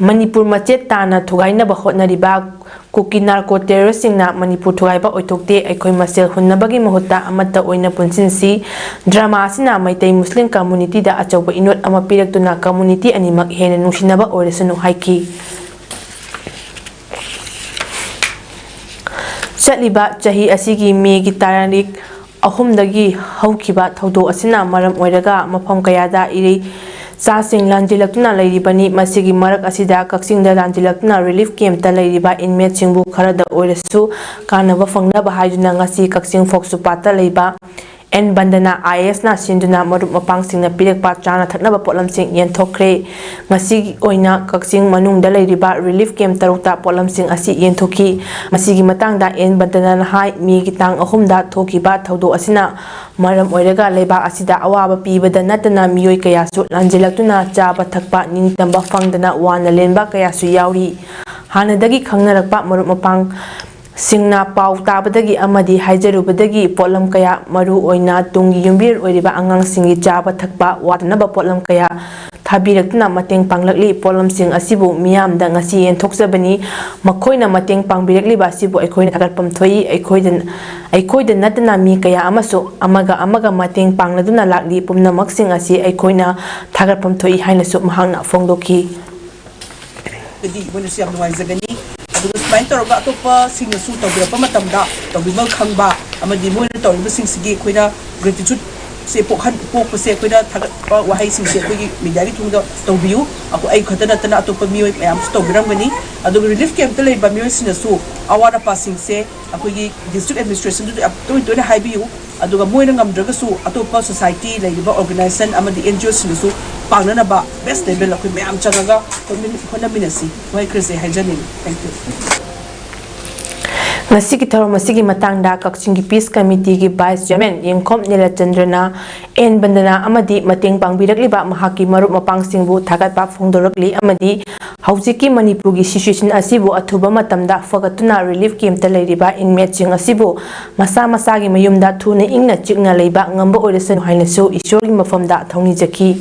ꯃꯅꯤꯄꯨꯔ ꯃꯆꯦꯠ ꯇꯥꯅ ꯊꯨꯒꯥꯏꯅꯕ ꯍꯣꯠꯅꯔꯤꯕ ꯀꯨꯀꯤ ꯅꯥꯔꯀꯣ ꯇꯦꯔꯣꯔꯤꯁ꯭ꯠꯁꯤꯡꯅ ꯃꯅꯤꯄꯨꯔ ꯊꯨꯒꯥꯏꯕ ꯑꯣꯏꯊꯣꯛꯇꯦ꯫ ꯑꯩꯈꯣꯏ ꯃꯁꯦꯜ ꯍꯨꯟꯅꯕꯒꯤ ꯃꯍꯨꯠꯇ ꯑꯃꯠꯇ ꯑꯣꯏꯅ ꯄꯨꯟꯁꯤꯟꯁꯤ꯫ ꯗ꯭ꯔꯃꯥ ꯑꯁꯤꯅ ꯃꯩꯇꯩ ꯃꯨꯁꯂꯤꯝ ꯀꯝꯃ꯭ꯌꯨꯅꯤꯇꯤꯗ ꯑꯆꯧꯕ ꯏꯅꯣꯠ ꯑꯃ ꯄꯤꯔꯛꯇꯨꯅ ꯀꯝꯃ꯭ꯌꯨꯅꯤꯇꯤ ꯑꯅꯤꯃꯛ ꯍꯦꯟꯅ ꯅꯨꯡꯁꯤꯅꯕ ꯑꯣꯏꯔꯁꯅꯨ ꯍꯥꯏꯈꯤ꯫ ꯆꯠꯂꯤꯕ ꯆꯍꯤ ꯑꯁꯤꯒꯤ ꯃꯦꯒꯤ ꯇꯥꯔꯤꯛ ꯑꯍꯨꯝꯗꯒꯤ ꯍꯧꯈꯤꯕ ꯊꯧꯗꯣꯛ ꯑꯁꯤꯅ ꯃꯔꯝ ꯑꯣꯏꯔꯒ ꯃꯐꯝ ꯀꯌꯥꯗ ꯏꯔꯩ ꯆꯥꯁꯤꯡ ꯂꯥꯟꯖꯦꯜꯂꯛꯇꯨꯅ ꯂꯩꯔꯤꯕꯅꯤ꯫ ꯃꯁꯤꯒꯤ ꯃꯔꯛ ꯑꯁꯤꯗ ꯀꯛꯆꯤꯡꯗ ꯂꯥꯟꯖꯦꯜꯂꯛꯇꯨꯅ relief camp ꯇ ꯂꯩꯔꯤꯕ inmate ꯁꯤꯡꯕꯨ ꯈꯔꯗ ꯑꯣꯏꯔꯁꯨ ꯀꯥꯟꯅꯕ ꯐꯪꯅꯕ ꯍꯥꯏꯗꯨꯅ ꯉꯁꯤ ꯀꯛꯆꯤꯡ ꯐꯣꯛꯁꯨꯄꯥꯠꯇ ꯂꯩꯕ ꯑꯦꯟ ꯕꯟꯗꯅꯥ ꯑꯥꯏ ꯑꯦ ꯑꯦꯁꯅ ꯁꯤꯟꯗꯨꯅ ꯃꯔꯨꯞ ꯃꯄꯥꯡꯁꯤꯡꯅ ꯄꯤꯔꯛꯄ ꯆꯥꯅ ꯊꯛꯅꯕ ꯄꯣꯠꯂꯝꯁꯤꯡ ꯌꯦꯟꯊꯣꯛꯈ꯭ꯔꯦ꯫ ꯉꯁꯤꯒꯤ ꯑꯣꯏꯅ ꯀꯛꯆꯤꯡ ꯃꯅꯨꯡꯗ ꯂꯩꯔꯤꯕ relief camp ꯇꯔꯨꯛꯇ ꯄꯣꯠꯂꯝꯁꯤꯡ ꯑꯁꯤ ꯌꯦꯟꯊꯣꯛꯈꯤ꯫ ꯃꯁꯤꯒꯤ ꯃꯇꯥꯡꯗ ꯑꯦꯟ ꯕꯟꯗꯅꯥꯅ ꯍꯥꯏ, ꯃꯦꯒꯤ ꯇꯥꯡ ꯑꯍꯨꯝꯗ ꯊꯣꯛꯈꯤꯕ ꯊꯧꯗꯣꯛ ꯑꯁꯤꯅ ꯃꯔꯝ ꯑꯣꯏꯔꯒ ꯂꯩꯕꯥꯛ ꯑꯁꯤꯗ ꯑꯋꯥꯕ ꯄꯤꯕꯗ ꯅꯠꯇꯅ ꯃꯤꯑꯣꯏ ꯀꯌꯥꯁꯨ ꯂꯥꯟꯖꯦꯜꯂꯛꯇꯨꯅ ꯆꯥꯕ ꯊꯛꯄ ꯅꯤꯡꯇꯝꯕ ꯐꯪꯗꯅ ꯋꯥꯅ ꯂꯦꯟꯕ ꯀꯌꯥꯁꯨ ꯌꯥꯎꯔꯤ꯫ ꯍꯥꯟꯅꯗꯒꯤ ꯈꯪꯅꯔꯛꯄ ꯃꯔꯨꯞ ꯃꯄꯥꯡ ꯁꯤꯡꯅ ꯄꯥꯎ ꯇꯥꯕꯗꯒꯤ ꯑꯃꯗꯤ ꯍꯥꯏꯖꯔꯨꯕꯗꯒꯤ ꯄꯣꯠꯂꯝ ꯀꯌꯥ, ꯃꯔꯨ ꯑꯣꯏꯅ ꯇꯨꯡꯒꯤ ꯌꯨꯝꯕꯤꯔꯦꯜ ꯑꯣꯏꯔꯤꯕ ꯑꯉꯥꯡꯁꯤꯡꯒꯤ ꯆꯥꯕ ꯊꯛꯄ ꯋꯥꯠꯇꯅꯕ ꯄꯣꯠꯂꯝ ꯀꯌꯥ ꯊꯥꯕꯤꯔꯛꯇꯨꯅ ꯃꯇꯦꯡ ꯄꯥꯡꯂꯛꯂꯤ꯫ ꯄꯣꯠꯂꯝꯁꯤꯡ ꯑꯁꯤꯕꯨ ꯃꯤꯌꯥꯝꯗ ꯉꯁꯤ ꯌꯦꯟꯊꯣꯛꯆꯕꯅꯤ꯫ ꯃꯈꯣꯏꯅ ꯃꯇꯦꯡ ꯄꯥꯡꯕꯤꯔꯛꯂꯤꯕ ꯑꯁꯤꯕꯨ ꯑꯩꯈꯣꯏꯅ ꯊꯥꯒꯠꯐꯝ ꯊꯣꯛꯏ꯫ ꯑꯩꯈꯣꯏꯗ, ꯑꯩꯈꯣꯏꯗ ꯅꯠꯇꯅ ꯃꯤ ꯀꯌꯥ ꯑꯃꯁꯨ ꯑꯃꯒ ꯑꯃꯒ ꯃꯇꯦꯡ ꯄꯥꯡꯅꯗꯨꯅ ꯂꯥꯛꯂꯤ꯫ ꯄꯨꯝꯅꯃꯛꯁꯤꯡ ꯑꯁꯤ ꯑꯩꯈꯣꯏꯅ ꯊꯥꯒꯠꯐꯝ ꯊꯣꯛꯏ ꯍꯥꯏꯅꯁꯨ ꯃꯍꯥꯛꯅ ꯐꯣꯡꯗꯣꯛꯈꯤ꯫ ꯗꯤ ꯃꯣꯏꯅꯁꯨ ꯌꯥꯝ ꯅꯨꯡꯉꯥꯏꯖꯒꯅꯤ꯫ ꯑꯗꯨꯒ ꯁꯨꯃꯥꯏꯅ ꯇꯧꯔꯒ ꯑꯇꯣꯞꯄꯁꯤꯡꯅꯁꯨ ꯇꯧꯕꯤꯔꯛꯄ ꯃꯇꯝꯗ ꯇꯧꯕꯤꯃꯜ ꯈꯪꯕ ꯑꯃꯗꯤ ꯃꯣꯏꯅ ꯇꯧꯔꯤꯕꯁꯤꯡꯁꯤꯒꯤ ꯑꯩꯈꯣꯏꯅ gratitude ꯁꯦ ꯄꯣꯛꯍꯟ-, ꯄꯣꯛꯄꯁꯦ ꯑꯩꯈꯣꯏꯅ ꯊꯥꯒꯠꯄ ꯋꯥꯍꯩꯁꯤꯡꯁꯦ ꯑꯩꯈꯣꯏꯒꯤ media ꯒꯤ ꯊꯣꯡꯗ ꯇꯧꯕꯤꯌꯨ꯫ ꯑꯩꯈꯣꯏ, ꯑꯩ ꯈꯛꯇ ꯅꯠꯇꯅ ꯑꯇꯣꯞꯄ ꯃꯤꯑꯣꯏ ꯃꯌꯥꯝꯁꯨ ꯇꯧꯕꯤꯔꯝꯒꯅꯤ꯫ ꯑꯗꯨꯒ relief camp ꯇ ꯂꯩꯕ ꯃꯤꯑꯣꯏꯁꯤꯡꯅꯁꯨ ꯑꯋꯥꯠ ꯑꯄꯥꯁꯤꯡꯁꯦ ꯑꯩꯈꯣꯏꯒꯤ district administration ꯗꯨꯗ ꯌꯥꯝ ꯇꯣꯏ ꯇꯣꯏꯅ ꯍꯥꯏꯕꯤꯌꯨ꯫ ꯑꯗꯨꯒ ꯃꯣꯏꯅ ꯉꯝꯗ꯭ꯔꯒꯁꯨ ꯑꯇꯣꯞꯄ society ꯂꯩꯔꯤꯕ organization ꯑꯃꯗꯤ N G O ꯁꯤꯡꯅꯁꯨ ꯄꯥꯡꯅꯅꯕ best level ꯑꯩꯈꯣꯏ ꯃꯌꯥꯝ ꯆꯪꯉꯒ ꯍꯣꯠꯃꯤꯟ-, ꯍꯣꯠꯅꯃꯤꯟꯅꯁꯤ꯫ ꯋꯥꯍꯩ ꯈꯔꯁꯦ ꯍꯥꯏꯖꯅꯤꯡꯉꯤ꯫ Thank you꯫ ꯉꯁꯤꯒꯤ ꯊꯧꯔꯝ ꯑꯁꯤꯒꯤ ꯃꯇꯥꯡꯗ ꯀꯛꯆꯤꯡꯒꯤ Peace Committee ꯒꯤ Vice Chairman ꯌꯦꯡꯈꯣꯝ ꯅꯤꯂꯆꯟꯗ꯭ꯔꯅ ꯑꯦꯟ ꯕꯟꯗꯅꯥ ꯑꯃꯗꯤ ꯃꯇꯦꯡ ꯄꯥꯡꯕꯤꯔꯛꯂꯤꯕ ꯃꯍꯥꯛꯀꯤ ꯃꯔꯨꯞ ꯃꯄꯥꯡꯁꯤꯡꯕꯨ ꯊꯥꯒꯠꯄ ꯐꯣꯡꯗꯣꯔꯛꯂꯤ ꯑꯃꯗꯤ ꯍꯧꯖꯤꯛꯀꯤ ꯃꯅꯤꯄꯨꯔꯒꯤ situation ꯑꯁꯤꯕꯨ ꯑꯊꯨꯕ ꯃꯇꯝꯗ ꯐꯒꯠꯇꯨꯅ relief camp ꯇ ꯂꯩꯔꯤꯕ inmate ꯁꯤꯡ ꯑꯁꯤꯕꯨ ꯃꯁꯥ ꯃꯁꯥꯒꯤ ꯃꯌꯨꯝꯗ ꯊꯨꯅ ꯏꯪꯅ ꯆꯤꯛꯅ ꯂꯩꯕ ꯉꯝꯕ ꯑꯣꯏꯔꯁꯅꯨ ꯍꯥꯏꯅꯁꯨ ꯏꯁꯣꯔꯒꯤ ꯃꯐꯝꯗ ꯊꯧꯅꯤꯖꯈꯤ꯫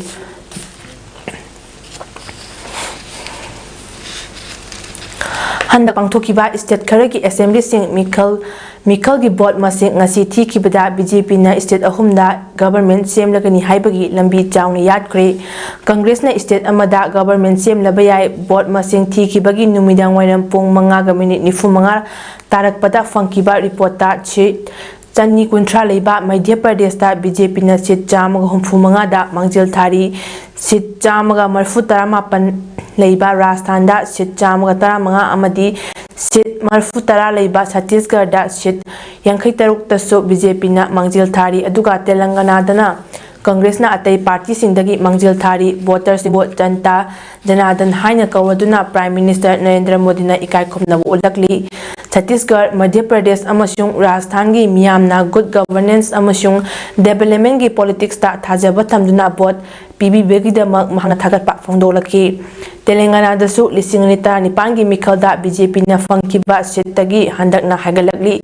ꯍꯟꯗꯛ ꯄꯥꯡꯊꯣꯛꯈꯤꯕ state ꯈꯔꯒꯤ assembly ꯁꯤꯡ ꯃꯤꯈꯜ, ꯃꯤꯈꯜꯒꯤ vote ꯃꯁꯤꯡ ꯉꯁꯤ ꯊꯤꯈꯤꯕꯗ B J P ꯅ state ꯑꯍꯨꯝꯗ government ꯁꯦꯝꯂꯒꯅꯤ ꯍꯥꯏꯕꯒꯤ ꯂꯝꯕꯤ ꯆꯥꯎꯅ ꯌꯥꯠꯈ꯭ꯔꯦ꯫ Congress ꯅ state ꯑꯃꯗ government ꯁꯦꯝꯂꯕ ꯌꯥꯏ꯫ Vote ꯃꯁꯤꯡ ꯊꯤꯈꯤꯕꯒꯤ ꯅꯨꯃꯤꯗꯥꯡ ꯋꯥꯏꯔꯝ ꯄꯨꯡ ꯃꯉꯥꯒ minute ꯅꯤꯐꯨ ꯃꯉꯥ ꯇꯥꯔꯛꯄꯗ ꯐꯪꯈꯤꯕ report ꯇ seat ꯆꯅꯤ ꯀꯨꯟꯊ꯭ꯔꯥ ꯂꯩꯕ ꯃꯙ꯭ꯌ ꯄ꯭ꯔꯗꯦꯁꯇ ꯕꯤ ꯖꯦ ꯄꯤꯅ ꯁꯤꯠ ꯆꯥꯝꯃꯒ ꯍꯨꯝꯐꯨ ꯃꯉꯥꯗ ꯃꯥꯡꯖꯤꯜ ꯊꯥꯔꯤ꯫ ꯁꯤꯠ ꯆꯥꯝꯃꯒ ꯃꯔꯤꯐꯨ ꯇꯔꯥ ꯃꯥꯄꯟ ꯂꯩꯕ ꯔꯥꯖꯁꯊꯥꯟꯗ ꯁꯤꯠ ꯆꯥꯝꯃꯒ ꯇꯔꯥꯃꯉꯥ ꯑꯃꯗꯤ ꯁꯤꯠ ꯃꯔꯤꯐꯨ ꯇꯔꯥ ꯂꯩꯕ ꯁꯠꯇꯤꯁꯒꯔꯗ ꯁꯤꯠ ꯌꯥꯡꯈꯩ ꯇꯔꯨꯛꯇꯁꯨ ꯕꯤ ꯖꯦ ꯄꯤꯅ ꯃꯥꯡꯖꯤꯜ ꯊꯥꯔꯤ꯫ ꯑꯗꯨꯒ ꯇꯦꯂꯪꯒꯅꯥꯗꯅ ꯀꯪꯒ꯭ꯔꯦꯁꯅ ꯑꯇꯩ ꯄꯥꯔꯇꯤꯁꯤꯡꯗꯒꯤ ꯃꯥꯡꯖꯤꯜ ꯊꯥꯔꯤ꯫ ꯚꯣꯇꯔꯁꯤꯡꯕꯨ ꯖꯟꯇꯥ ꯖꯅꯥꯗꯟ ꯍꯥꯏꯅ ꯀꯧꯔꯗꯨꯅ ꯄ꯭ꯔꯥꯏꯝ ꯃꯤꯅꯤꯁꯇꯔ ꯅꯔꯦꯟꯗ꯭ꯔ ꯃꯣꯗꯤꯅ ꯏꯀꯥꯏ ꯈꯨꯝꯅꯕ ꯎꯠꯂꯛꯂꯤ꯫ ꯁꯠꯇꯤꯁꯒꯔ, ꯃꯙ꯭ꯌ ꯄ꯭ꯔꯗꯦꯁ ꯑꯃꯁꯨꯡ ꯔꯥꯖꯁꯊꯥꯟꯒꯤ ꯃꯤꯌꯥꯝꯅ ꯒꯨꯗ ꯒꯚꯔꯅꯦꯟꯁ ꯑꯃꯁꯨꯡ ꯗꯦꯚꯂꯞꯃꯦꯟꯒꯤ ꯄꯣꯂꯤꯇꯤꯛꯁꯇ ꯊꯥꯖꯕ ꯊꯝꯗꯨꯅ ꯚꯣꯠ ꯄꯤꯕꯤꯕꯒꯤꯗꯃꯛ ꯃꯍꯥꯛꯅ ꯊꯥꯒꯠꯄ ꯐꯣꯡꯗꯣꯛꯂꯛꯈꯤ꯫ ꯇꯦꯂꯪꯒꯅꯥꯗꯁꯨ ꯂꯤꯁꯤꯡ ꯑꯅꯤ ꯇꯔꯥꯅꯤꯄꯥꯟꯒꯤ ꯃꯤꯈꯜꯗ ꯕꯤ ꯖꯦ ꯄꯤꯅ ꯐꯪꯈꯤꯕ ꯁꯤꯠꯇꯒꯤ ꯍꯟꯗꯛꯅ ꯍꯥꯏꯒꯠꯂꯛꯂꯤ꯫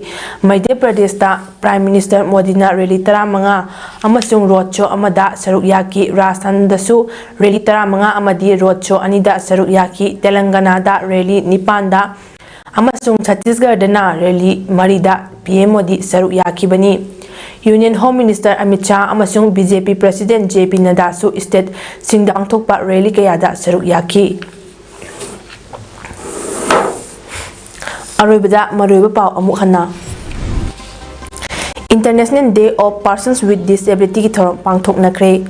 ꯃꯙ꯭ꯌ ꯄ꯭ꯔꯗꯦꯁꯇ ꯄ꯭ꯔꯥꯏꯝ ꯃꯤꯅꯤꯁꯇꯔ ꯃꯣꯗꯤꯅ ꯔꯦꯂꯤ ꯇꯔꯥꯃꯉꯥ ꯑꯃꯁꯨꯡ ꯔꯣꯗ ꯁꯣ ꯑꯃꯗ ꯁꯔꯨꯛ ꯌꯥꯈꯤ꯫ ꯔꯥꯖꯁꯊꯥꯟꯗꯁꯨ ꯔꯦꯂꯤ ꯇꯔꯥꯃꯉꯥ ꯑꯃꯗꯤ ꯔꯣꯗ ꯁꯣ ꯑꯅꯤꯗ ꯁꯔꯨꯛ ꯌꯥꯈꯤ꯫ ꯇꯦꯂꯪꯒꯅꯥꯗ ꯔꯦꯂꯤ ꯅꯤꯄꯥꯟꯗ ꯑꯃꯁꯨꯡ ꯁꯠꯇꯤꯁꯒꯔꯗꯅ ꯔꯦꯂꯤ ꯃꯔꯤꯗ ꯄꯤ ꯑꯦꯝ ꯃꯣꯗꯤ ꯁꯔꯨꯛ ꯌꯥꯈꯤꯕꯅꯤ꯫ Union home minister Amit Shah ꯑꯃꯁꯨꯡ B J P president J P ꯅꯗ꯭ꯗꯥꯁꯨ ꯁ꯭ꯇꯦꯠꯁꯤꯡꯗ ꯄꯥꯡꯊꯣꯛꯄ ꯔꯦꯂꯤ ꯀꯌꯥꯗ ꯁꯔꯨꯛ ꯌꯥꯈꯤ꯫ ꯑꯔꯣꯏꯕꯗ ꯃꯔꯨꯑꯣꯏꯕ ꯄꯥꯎ ꯑꯃꯨꯛ ꯍꯟꯅ꯫ International Day of Persons with Disabilityꯒꯤ ꯊꯧꯔꯝ ꯄꯥꯡꯊꯣꯛꯅꯈ꯭ꯔꯦ꯫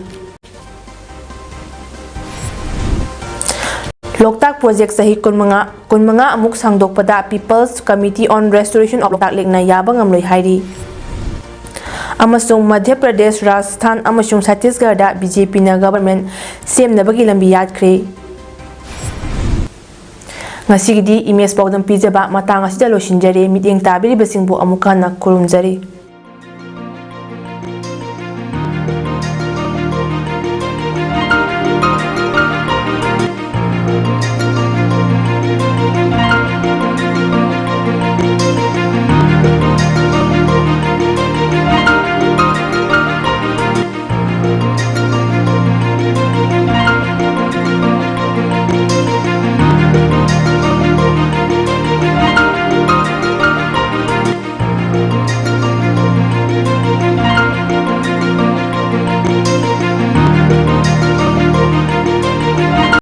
ꯂꯣꯛꯇꯥꯛ ꯄ꯭ꯔꯣꯖꯦꯛ ꯆꯍꯤ ꯀꯨꯟꯃꯉꯥ, ꯀꯨꯟꯃꯉꯥ ꯑꯃꯨꯛ ꯁꯥꯡꯗꯣꯛꯄꯗ People's Committee on Restoration of ꯂꯣꯛꯇꯥꯛ ꯂꯦꯛꯅ ꯌꯥꯕ ꯉꯝꯂꯣꯏ ꯍꯥꯏꯔꯤ꯫ ꯑꯃꯁꯨꯡ ꯃꯙ꯭ꯌ ꯄ꯭ꯔꯗꯦꯁ, ꯔꯥꯖꯁꯊꯥꯟ ꯑꯃꯁꯨꯡ ꯁꯠꯇꯤꯁꯒꯔꯗ ꯕꯤ ꯖꯦ ꯄꯤꯅ ꯒꯚꯔꯟꯃꯦꯟꯠ ꯁꯦꯝꯅꯕꯒꯤ ꯂꯝꯕꯤ ꯌꯥꯠꯈ꯭ꯔꯦ꯫ ꯉꯁꯤꯒꯤꯗꯤ ꯏꯃꯦꯖ ꯄꯥꯎꯗꯝ ꯄꯤꯖꯕ ꯃꯇꯥꯡ ꯑꯁꯤꯗ ꯂꯣꯏꯁꯤꯟꯖꯔꯦ꯫ ꯃꯤꯠꯌꯦꯡ ꯇꯥꯕꯤꯔꯤꯕꯁꯤꯡꯕꯨ ꯑꯃꯨꯛ ꯍꯟꯅ ꯈꯨꯔꯨꯝꯖꯔꯤ꯫